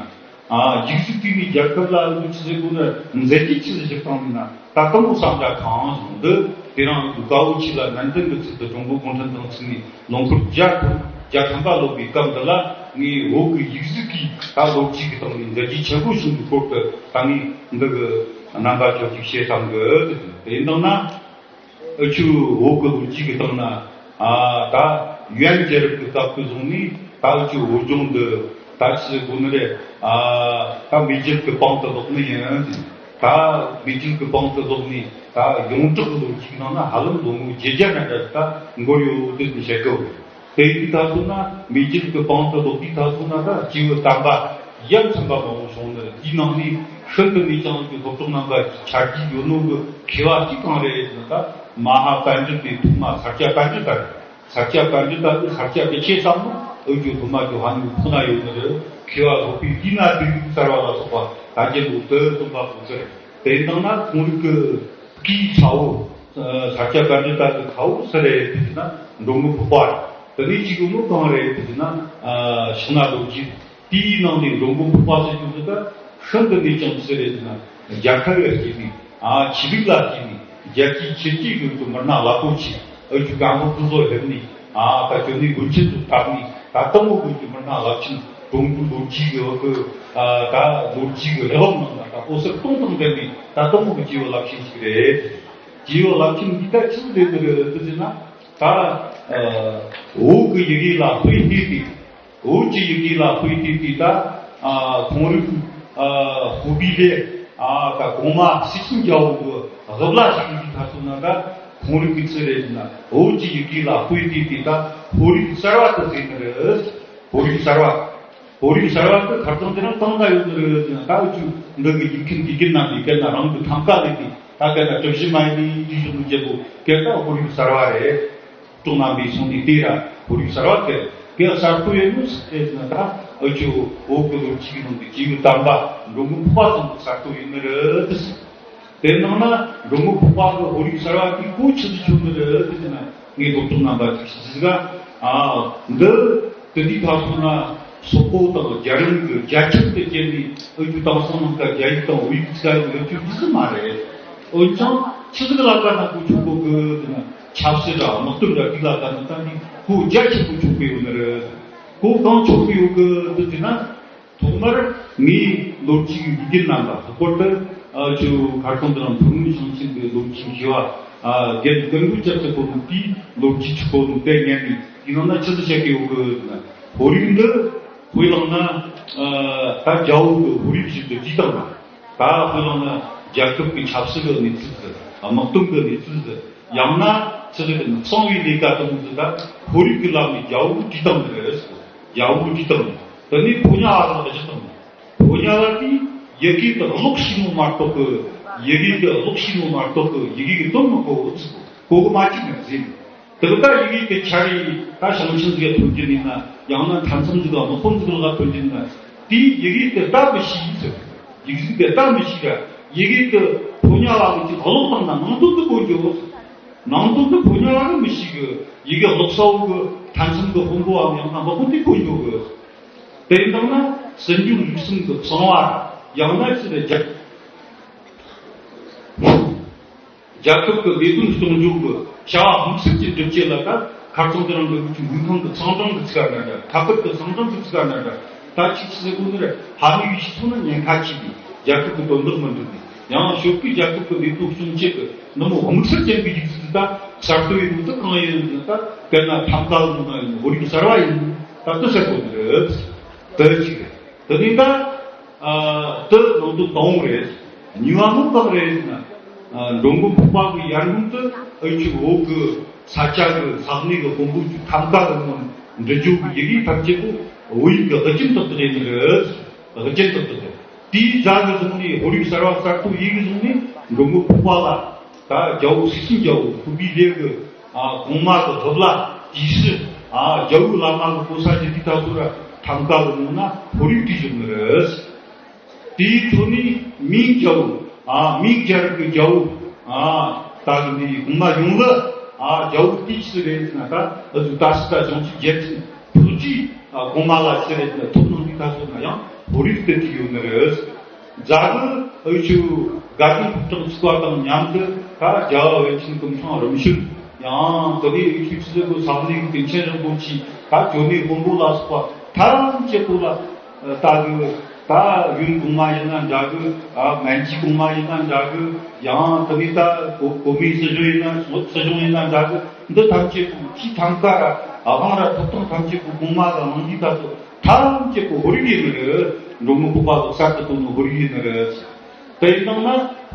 ཨ། ཡིག་གཟུགས་བྲིས་ནས་རྒྱལ་ཁབ་ལ་ཨ་ཅི་ཟེར་དགོས་ན་མཛད་རྗེས་ཆི་ཟིག་བཞག་བཏང་ནི་ན་ད་དུ་མོ་བསམ་པ་གང་བྱུང་འདི་དེ་རིང་དགའ་བོ་ཆེ་ལ་ནན་ཏན་གྱི་ཚུལ་དུ་ཀྲུང་གོ་གུང་ཁྲན་ཏང་ཚིག་ནས་ལོ་འཁོར་བརྒྱ་དང་བརྒྱ་ཐམ་པ་ལོ་བའི་སྐབས་འདི་ལ་ངས་བོད་ཀྱི་ཡིག་གཟུགས་ཀྱི་ད་ལོ་རྒྱུས་ཀྱི་སྟེང་ནས་མཛད་རྗེས་ཆེན་པོ་བྱུང་གི་སྐོར་དུ་ད་ངས་འདི་གི་རྣམ་པ་ཁྱོད་ཀྱིས་བཤད་བཏང་གི་དེ་ཡིན་དང་ན། ཨ་ཆུ་བོད་ཀྱི་ལོ་རྒྱུས་ཀྱི་སྟེང་ན། ཨ། ད་ཡོན་རྒྱལ་རབས་ཀྱི་སྐབས་ཀྱི་བཟུང་ནས་ད་ཨ་ཆུ་བོད་ལྗོངས་འདི་ད་ཆི་ཟེར་དགོས་ནི་རེད། ཨ། ད་མེས་རྒྱལ་གྱི་པང་དུ་ལོག་ནི་ཡིན། ད་མེས་རྒྱལ་གྱི་པང་དུ་ལོག་ནས་ད་ཡོངས་གྲགས་ཀྱི་ལོ་རྒྱུས་ཀྱི་ནང་ན་ཧ་ལམ་ལོ་ངོ་བརྒྱད་བརྒྱ་ན་འདྲ་ད་འགོར་ཡོད་དེ་བཤད་གི། དེ་ཡིན་དུས་ད་མཚོན་ན་མེས་རྒྱལ་གྱི་པང་དུ་ལོག་དུས་ད་མཚོན་ན་ད་སྐྱེས་བུ་དམ་པ་ཡ་མཚན་པ་མང་པོ་བྱུང་ནས་དེའི་ནང་ནས་ཤིན་ཏུ་ནས་ཀྱང་གི་སློབ་གྲོགས་རྣམ་པ་ཆ་རྒྱུས་ཡོད་ནོ་གི་མཁས་པ་གཅིག་གང་རེད་ཟེར་ན་ད་མ་ཧཱ་པཎྜི་ཏའི་ཐོག་མ་ས་སྐྱ་པཎྜི་ཏ་རེད། ས་སྐྱ་པཎྜི་ཏ་ནི་ས་སྐྱ་གི་ཆེ་ས་མོ་འུ་ཅོ་སློབ་མ་ཅོ་ཧ་ནུ་ཕུ་ན་ཡོད་ནི་རེད། མཁས་པ་སློབ་དཔོན་དེ་ན་དེ་ཡུག་གསར་བ་ལ་སོགས་པ་ད་རྒྱལ་ལོ་དུ་སྟོན་པ་ཕུ་ཚེ་རེད། དེ་ཡིན་དང་ན་ཁོང་རིགས་ཀྱི་སྐུའི་ཚ་བོ། ས་སྐྱ་པཎྜི་ཏ་གི་ཚ་བོ་སུ་རེད་ཟེར་ན་འགྲོ་མགོན་འཕགས་པ་རེད། དེ་ནས་གཅིག་གི་ནོ་གང་རེད་ཟེར་ན་ཕྱག་ན་རྡོ་རྗེ། དེའི་ནང་ནས་འགྲོ་མགོན་འཕགས་པ་ཟེར་རྒྱུ་འདི་ད་ཤིན་ཏུ་ནས་ཀྱང་སུ་རེད་ཟེར་ན་རྒྱལ་ཁབ་ལ་སྐྱེས་ནས་ཨ་ཆོས་ལུགས་ལ་སྐྱེས་ནས་རྒྱལ་སྤྱིའི་ཆོས་སྐྱེས་ཀྱི་མི་སྣ་རླབས་པོ་ཆེ། ཨ་ཅུ་གང་ལོ་ཀུན་བཟོ་ལེབ་ནི། ཨ་ད་ཅོ་ནི་དགོན་ཆེན་དུ་བཏབ་ནི། ད་ལྟ་མོ་དགོན་གྱི་མི་སྣ་རླབས་ཆེན་ཀྲུང་གོའི་ལོ་རྒྱུས་ཀྱི་འོག་གི་ཨ་ད་ལོ་རྒྱུས་ཀྱི་རི་བོ་ནང་ན་ད་ཨོ་སེར་སྟོང་དང་ལྡན་ནི་ད་ལྟ་མོ་གི་སྐྱེས་བུ་རླབས་ཆེན་ཞིག་རེད། སྐྱེས་བུ་རླབས་ཆེན་འདི་ད་ཆི་ཟིག་རེད་འདི་རེད་འདི་ཟེར་ན་ད་ཨ་བོད་ཀྱི་ཡི་གེ་ལ་དཔེ་བལྟས་ཏེ། བོད་ཀྱི་ཡི་གེ་ལ་དཔེ་བལྟས་ཏེ་ད་ཨ་ཁོང་རིགས་ཨ་ཧུ་པི་ལེ་ཨ་ད་གོང་མ་སི་ཁྲོན་རྒྱལ་པོ་གི་དབུ་བླ་ཞིག་ཡིན་ད་སོང་ན་ད་ཁོང་རིགས་ཀྱི་ཚུལ་རེད་ཟེར་ན་བོད་ཀྱི་ཡི་གེ་ལ་དཔེ་བལྟས་ཏེ་ད་བོད་རིགས་གསར་བ་དུ་ཟེར་ནི་རེད། བོད་རིགས་གསར་བ། བོད་རིགས་གསར་བ་དུ་ཁ་རྩང་དེ་རང་བཏང་ན་ཡོད་ནི་རེད་ཟེར་ན་ད་འུ་ཅུ་འདི་གི་ཡིག་མཁན་དགེ་རྒན་རྣམས་ནས་སྐད་ན་རང་གི་ཐང་ཀ་ལས་ཏེ་ད་སྐད་ན་གྲུ་བཞི་མ་ཡིན་ནི་དུས་སུ་མི་རྒྱལ་པོ་སྐད་ད་བོད་རིགས་གསར་བ་རེད། ཀྲུང་ནང་པའི་སོང་ནས་དེ་ར་བོད་རིགས་གསར་བ་དེ་གེགས་གསར་གཏོད་ཡོད་ནོ་ཟེར་ན་ད་འུ་ཅོ་བོད་ཀྱི་ལོ་རྒྱུས་ནང་གི་སྐྱེས་བུ་དམ་པ་འགྲོ་མགོན་འཕགས་པ་ཙམ་གྱི་གསར་གཏོད་ཡིན་ནི་རེད་ཟེར། དེ་ནང་ན་འགྲོ་མགོན་འཕགས་པ་གི་བོད་རིགས་གསར་བ་དེ་གོ་ཆི་ཟིག་བྱུང་ནི་རེད་ཟེར་ན་ངས་སློབ་ཕྲུག་རྣམ་པ་ཅིག་ཞིག་ཟིག་ག་ཨ་འདི་དེ་དུས་ད་སོང་ན་སོག་པོ་དང་རྒྱ་རིགས་ཀྱི་རྒྱ་ཁྱབ་དུ་བསྐྱལ་ནས་འུ་ཅོ་དེང་སང་ནང་ཀ་རྒྱ་ཡིག་དང་བོད་ཡིག་ཚིག་ཡོད་ཅུ་འདི་ཟིག་མ་རེད། འོན་ཀྱང་ཆི་ཟིག་ལ་ལྟ་ན་གོ་ཆོག་གོ་གི་ཟེར་ན་ཆབ་སྲིད་ར་དམག་དོན་ར་དེ་ལ་ལྟ་ན་ད་ནི་གོ་རྒྱ་ཆེན་པོ་ཆོག་གི་ཡོད་ནི་རེད། གོ་གང་ཆོག་གི་ཡོད་གི་འདི་ཟེར་ན་ཐོག་མར་ངའི་ལོ་རྒྱུས་ཡི་གེ་རྣམ་པ་ལྷག་པར་དུ་ཨ་ཆུ་ཁ་སང་དུ་རང་བོད་མི་ཞིང་ཆེན་གྱི་ལོ་རྒྱུས་ཞི་བ་ཨ་རྒྱལ་ཀུན་དགའ་རྒྱལ་ཚབ་པོ་ནི་དེའི་ལོ་རྒྱུས་ཆུ་པོ་ནི་དེ་ཉན་ནས་དེ་ནང་ན་ཆི་ཟིག་བཤད་གི་ཡོད་གི་ཟེར་ན་བོད་རིགས་འདི་དཔེ་བླངས་ན་ཨ་ད་རྒྱ་བོད་ཀྱི་བོད་རིགས་ཞིག་ཏུ་བྲིས་བཏང་ན། ད་དཔེ་བླངས་ན་རྒྱལ་ཁབ་ཀྱི་ཆབ་སྲིད་ཀྱི་གནས་ཚུལ་ཟེར། དམག་དོན་གྱི་གནས་ཚུལ་ཟེར། ཡང་ན་ཆི་ཟེར་ན་གསང་བའི་ལས་ཀ་དང་ཟེར་ད་ཁོར་ཡུག་གི་ལམ་ནས་རྒྱལ་པོ་བྲིས་བཏང་ནི་རེད་ཟེར། རྒྱལ་པོ་བྲིས་བཏང་ནི། དེ་ནས་ཕོ་ཉ་བ་ལ་གཞི་བཏང་ནི། ཕོ་ཉ་བ་དེས་ཡི་གེ་དེ་ཀློག་ཤེས་ནོ་མ་གཏོགས་ཀྱི་ཡི་གེ་དེ་ཀློག་ཤེས་ནོ་མ་གཏོགས་ཀྱི་ཡི་གེ་གི་དོན་མི་གོ་ཟེར། གོ་གི་མ་བཅུག་ནས་ཟེར། དེ་ལྟར་ཡི་གེ་དེ་ཁྱེར་ཡིན་ད་ཞིང་ཆེན་ཟིག་ལ་ཐོན་གྱི་ཡིན་ན་ཡང་ན་མཐའ་མཚམས་ཟིག་ལ་དམག་དཔོན་ཟིག་ལ་ཐོན་གྱི་ཡིན་ན་དེའི་ཡི་གེ་དེ་ལྟ་མི་ཤེས་ཟེར། ཡིག་གཟུགས་དེ་ལྟ་མི་ཤེས་ར། ཡི་གེ་དེ་ཕོ་ཉ་བ་གི་ཅིག་ཀློག་སྟངས་དང་ནང་དོན་དེ་གོ་འགྱོ། ནང་དོན་དེ་ཕོ་ཉ་བ་གི་མི་ཤེས་གི། ཡི་གེ་ཀློག་ས་བོ་གི་མཐའ་མཚམས་གི་དཔོན་པོ་བའམ་ཡང་ན་དམག་དཔོན་དེ་གོ་འགྱོ་གི། དེ་ཡིན་དང་ན་སྲིད་འབྱོར་རིག་གསུམ་གི་གསང་བ་ཡང་ན་ཅི་རེད། རྒྱལ་རྒྱལ་ཁབ་ཀྱི་ལས་དོན་སྐྱོང་རྒྱུ་གི་བྱ་བ་དམིགས་བསལ་གྱི་སྒྲུབ་བྱེད་ལ། ད་ཁ་རྩང་དེ་རིང་གི་འུ་ཆོ་དངུལ་ཁང་གི་ཚང་གྲངས་ཀྱི་ཚིག་ཨ་ན་འདྲ། ཁ་པར་གྱི་ཚང་གྲངས་ཀྱི་ཚིག་ཨ་ན་འདྲ། ད་ཅིག་ཅི་ཟེར་དགོས་ནི་རེད། ཕ་མའི་ཡུལ་ཞིག་ཐོག་ན་ཉེན་ཁ་ཆེ་བའི་རྒྱལ་ཁབ་ཀྱི་དོན་དག་མི་འགྲུབ་ནས། ཡང་ཕྱོགས་ཀྱི་རྒྱལ་ཁབ་ཀྱི་ལས་དོན་སྐྱོང་བྱེད་ཀྱི་ནུ་མོ་དམིགས་བསལ་ཅན་གྱི་ཡིག་གཟུགས་དེ་ད་གསར་གཏོད་ཡིན་ནོ་དེ་གང་ཡིན་ཟེར་ན། ད་དཔེར་ན་ཐང་ག་གི་ནང་ན་ཡིན། བོད་རིགས་གསར་བ་ཡིན། ད་དེ་ཟེར་དགོས་ནི་རེད། དེ་གཅིག་རེད། དེ་ནས་ད། ཨ། དེ་ནང་དོན་དང་པོ་རེད། གཉིས་པ་ནི་གང་རེད་ཟེར་ན། ཨ། འགྲོ་མགོན་སྤོབས་པ་གི་ཡར་སྔོན་དུ་ཨ་ཆུ་བོད་ཀྱི་ས་ཆ་གི་ས་གནས་ཀྱི་དཔོན་པོ་ཆུ་ཐམ་ཀ་གི་ངོ་འབྲི་རྒྱུ་གི་ཡི་གེ་ཐམས་ཅད་པོ་བོད་ཡིག་གི་གི་རྒྱན་ཏག་ཏག་ཡིན་ནི་རེད། གི་རྒྱན་ཏག་ཏག་རེད། དེའི་རྗེས་ཀྱི་བཟུང་ནས། བོད་ཡིག་གསར་བ་གསར་གཏོད་ཡིན་གྱི་བཟུང་ནས་འགྲོ་མགོན་སྤོབས་པ་ལ། ད་རྒྱལ་པོ་སྲས་ཆེན་རྒྱལ་པོ་ཐུབ་པའི་ལས་ཀྱི། ཨ། གོང་མ་གི་སློབ་བླ་དེའི་སྲས། ཨ། རྒྱལ་པོའི་བླ་མ་གི་གོ་ས་ཅི་དེ་ད་ཚོ་ར་ཐམ་ཀ་གི་ནང་ན་ཁོར་ཡུག་དེ་བཞག་ནི་རེད། དེའི་ཐོག་ནས་མིང་རྒྱལ་པོ། ཨ། མིང་རྒྱལ་རབས་ཀྱི་རྒྱལ་པོ། ཨ། ད་གི་འདི་གོང་མ་ཡོངས་ལ། ཨ། རྒྱལ་པོ་དེ་ཅི་རེད་ཟེར་ན། ད་ཨ་ཟུ་ད་སི་ད་བྱང་ཆུབ་རྒྱལ་མཚན་ཕུགས་ཀྱི། ཨ། གོང་མ་ལ་ཅི་རེད་ཟེར་ན། ཐོབ་གནང་དེ་ད་ཚོ་ན་ཡང་ཁོར་ཡུག་དེ་དེ་ཡོད་ནི་རེད། རྗེས་ཀྱི་ཨ་ཆུ་དགའ་ལྡན་ཕོ་བྲང་ཚུགས་པ་དང་མཉམ་དུ། ད་རྒྱལ་བ་པཎ་ཆེན་སྐུ་འཕྲེང་རིམ་བྱོན། ཡང་དེ་ནས་ཨ་ཆུ་ཆི་ཟེར་གོ་ས་གནས་ཀྱི་ཀུན་མཁྱེན་རིན་པོ་ཆེ། ད་ཇོ་ནེ་དཔོན་པོ་ལ་སོགས་པ་ཐམས་ཅད་པོ་ལ། ད་གི་ད་ཡོན་གོང་མ་ཡིན་ན་འདྲ་གི། ཨ། མན་ཇུ་གོང་མ་ཡིན་ན་འདྲ་གི། ཡང་དེ་ནས་ད་གོ་གོ་མིན་སྲིད་གཞུང་ཡིན་ན། སྲིད་གཞུང་ཡིན་ན་འདྲ་གི། འདི་ཐམས་ཅད་པོ་ཁྱི་ཐམ་ཀ་ར་དབང་ར་ཐོབ་ཐང་ཐམས་ཅད་པོ་གོང་མ་དང་ནང་མི་ད་ཚོ་ཐམས་ཅད་པོ་ཧོར་ཡིན་ནི་རེད། འགྲོ་མགོན་སྤོབས་པ་ལ་གསར་དུ་བཏོན་ནི་ཧོར་ཡིན་ནི་རེད། དེ་ཡིན་ན་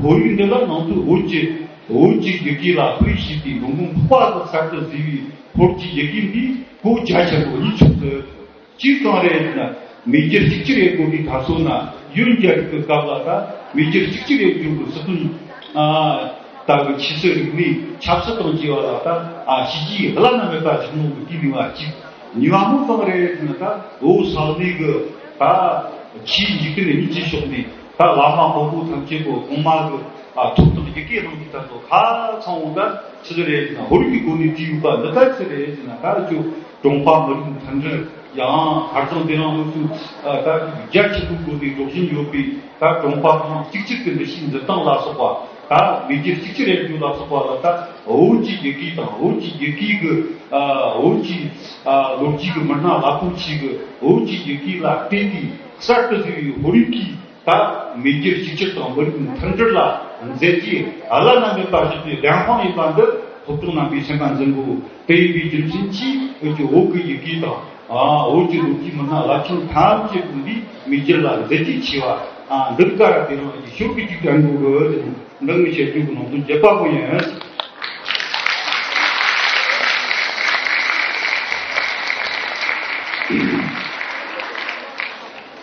ཧོར་ཡིག་འདི་ལ་ནང་དུ་བོད་ཀྱི་བོད་ཀྱི་ཡི་གེ་ལ་ཧོར་ཡིག་ཞེས་ཏེ། འགྲོ་མགོན་སྤོབས་པ་ལ་གསར་དུ་བཟོས་པའི་ཧོར་གྱི་ཡི་གེ་འདི་གོ་རྒྱ་ཆེན་པོ་ཡིན་ཆོག་ཟེར། གཅིག་གང་རེད་ཟེར་ན། མེས་རྒྱལ་གཅིག་གྱུར་ཡོད་དགོས་པའི་དུས་ཚོད་ན། ཡོན་རྒྱལ་རབས་ཀྱི་སྐབས་ལ་ད་མེས་རྒྱལ་གཅིག་གྱུར་ཡོད་རྒྱུ་གི་སྲིད་དོན། ཨ། ད་གི་ཆོས་སྲིད་རིག་གནས་ཆབ་སྲིད་དང་བཅས་པ་ལ་ད། ཨ། བྱས་རྗེས་བླ་ན་མེད་པ་བཞག་ནོ་གི་དེ་ནི་བ་གཅིག་གཉིས་པ་ནི་གང་རེད་ཟེར་ན། ད་བོད་ས་གནས་གི་ད་ཆོས་འཇིག་རྟེན་གཉིས་ཀྱི་ཕྱོགས་ནས་ད་བླ་མ་དཔོན་པོ་ཐམས་ཅད་པོ་གོང་མ་གི། ཨ། ཐོབ་ཐང་ཡི་གེ་གནང་གི་ད་ཚོ་ཁ་ཚང་བོ་ད་ཆི་ཟིག་རེད་ཟེར་ན། ཧོར་གྱི་སྒོ་ནས་བྲིས་ཡོད་པ་འདི་ད་ཆི་རེད་ཟེར་ན། ད་ཁྱོད་ཀྲུང་ཧྭ་མི་རིགས་མཐུན་སྒྲིལ། ཡང་ཁ་རྩང་དེ་རིང་ལོ་ཚོད། ཨ། ད་རྒྱ་ཆེན་པོའི་སྒོ་ནས་སྒྲོག་བཞིན་ཡོད་པའི་ད་ཀྲུང་ཧྭ་མི་རིགས་གཅིག་གྱུར་གྱི་འདུ་ཤེས་འཛིན་སྟངས་ལ་སོགས་པ། ད་མེས་རྒྱལ་གཅིག་གྱུར་ཡིན་རྒྱུ་ལ་སོགས་པ་ལ། ད་བོད་ཀྱི་ཡི་གེ་དང་བོད་ཀྱི་ཡི་གེ་གི། ཨ། བོད་ཀྱི། ཨ། ལོ་རྒྱུས་ཀྱི་མི་སྣ་རླབས་པོ་ཆེ་གི་བོད་ཀྱི་ཡི་གེ་ལ་བརྟེན་ཏེ་གསར་དུ་བཟོས་པའི་ཧོར་ཡིག་གི། ད་མེས་རྒྱལ་གཅིག་གྱུར་དང་མི་རིགས་མཐུན་སྒྲིལ་ལ་མཛད་རྗེས་བླ་ན་མེད་པ་བཞག་པའི་ལྡན་དཔང་ཡིན་པ་འདི་སློབ་གྲོགས་རྣམ་པས་སེམས་ཁར་འཛིན་དགོས། དེ་ཡིན་པའི་རྒྱུ་མཚན་གྱིས་བོད་ཀྱི་བོད་ཀྱི་ཡི་གེ་དང་། ཨ། བོད་ཀྱི་ལོ་རྒྱུས་མི་སྣ་རླབས་ཆེན་ཐམས་ཅད་ཀྱི་འདིས་མེས་རྒྱལ་ལ་མཛད་རྗེས་ཆེ་བ། ཨ། འདི་ག་ར་དེ་རིང་གི་ཤོག་གི་ཅིག་དྲན་དགོས་གི། འདི་ངས་བཤད་རྒྱུ་གི་ནང་དོན་བརྒྱད་པ་པོ་ཡིན།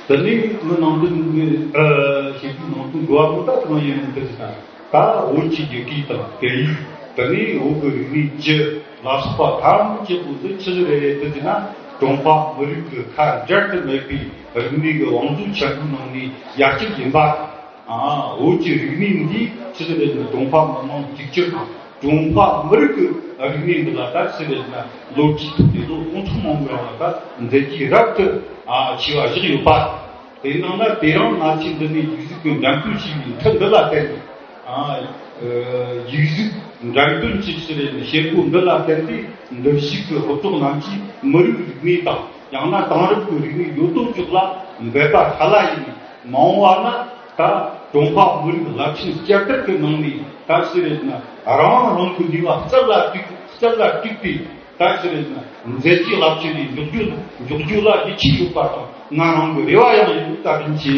དེ་ནས་མི་ནང་དོན་ངས། ཨ། བཤད་རྒྱུ་ནང་དོན་དགུ་པ་པོ་ད་གང་ཡིན་འདི་ཟེར་ན། ད་བོད་ཀྱི་ཡི་གེ་དང་སྐད་ཡིག། དེ་ནས་བོད་ཀྱི་རིག་གནས་བཅུ་ལ་སོགས་པ་ཐམས་ཅད་པོ་འདི་ཆི་ཟིག་རེད་འདི་ཟེར་ན། ཀྲུང་ཧྭ་མི་རིགས་ཀྱི་ཁ་འབྲལ་དུ་མེད་པའི་རིག་གནས་ཀྱི་བང་མཛོད་ཆེན་པོའི་ནང་ནས་ཡར་སྐྱེད་ཡིན་པ། ཨ། བོད་ཀྱི་རིག་གནས་འདི་ཆི་ཟིག་རེད་ན། ཀྲུང་ཧྭ་མི་དམངས་གཅིག་གྱུར་དང་ཀྲུང་ཧྭ་མི་རིགས་ཀྱི་རིག་གནས་འདི་ལ་ད་ཆི་ཟིག་རེད་ན། ལོ་རྒྱུས་ཐོག་ནས་ལོ་སྟོང་ཕྲག་མང་པོའི་རིང་ལ་ད་མཛད་རྗེས་རབ་ཏུ། ཨ། ཆེ་བ་བཞག་ཡོད་པ། དེ་ནང་ན་དེ་རིང་ང་ཚོས་འདི་ནས་ཡིག་གཟུགས་ཀྱི་འགྲེམས་སྟོན་བྱས་པའི་མཐུ་འདི་ལ་བརྟེན་ཏེ། ཨ། ཡིག་གཟུགས་འགྲེམས་སྟོན་བྱེད་ཀྱི་རེད། བྱེད་སྒོ་འདི་ལ་བརྟེན་ཏེ་འདིར་བཞུགས་ཀྱི་སློབ་གྲོགས་རྣམས་ཀྱིས་མི་རིགས་རིག་གནས་དང་། ཡང་ན་དེང་རབས་ཀྱི་རིག་གནས་ཡོད་དོ་ཅོག་ལ་འབད་པ་ཧ་ལ་ཡིན། མ་འོངས་པ་ན་ད་ཀྲུང་ཧྭ་མི་རིགས་རླབས་ཆེན་བསྐྱར་དར་གྱི་ནང་ནས་ད་ཆི་རེད་ན། རང་རང་གི་ནུས་པ་རྩལ་ལ་བཏུད། རྩལ་ལ་བཏུད་དེ། ད་ཆི་རེད་ན། མཛད་རྗེས་རླབས་ཆེན་འདི་འཇོག་རྒྱུ། འཇོག་རྒྱུ་ལ་ཡིད་ཆེས་ཡོད་པ་དང་། ང་རང་གི་རེ་བ་ཡང་ཡིན། བཀའ་དྲིན་ཆེ།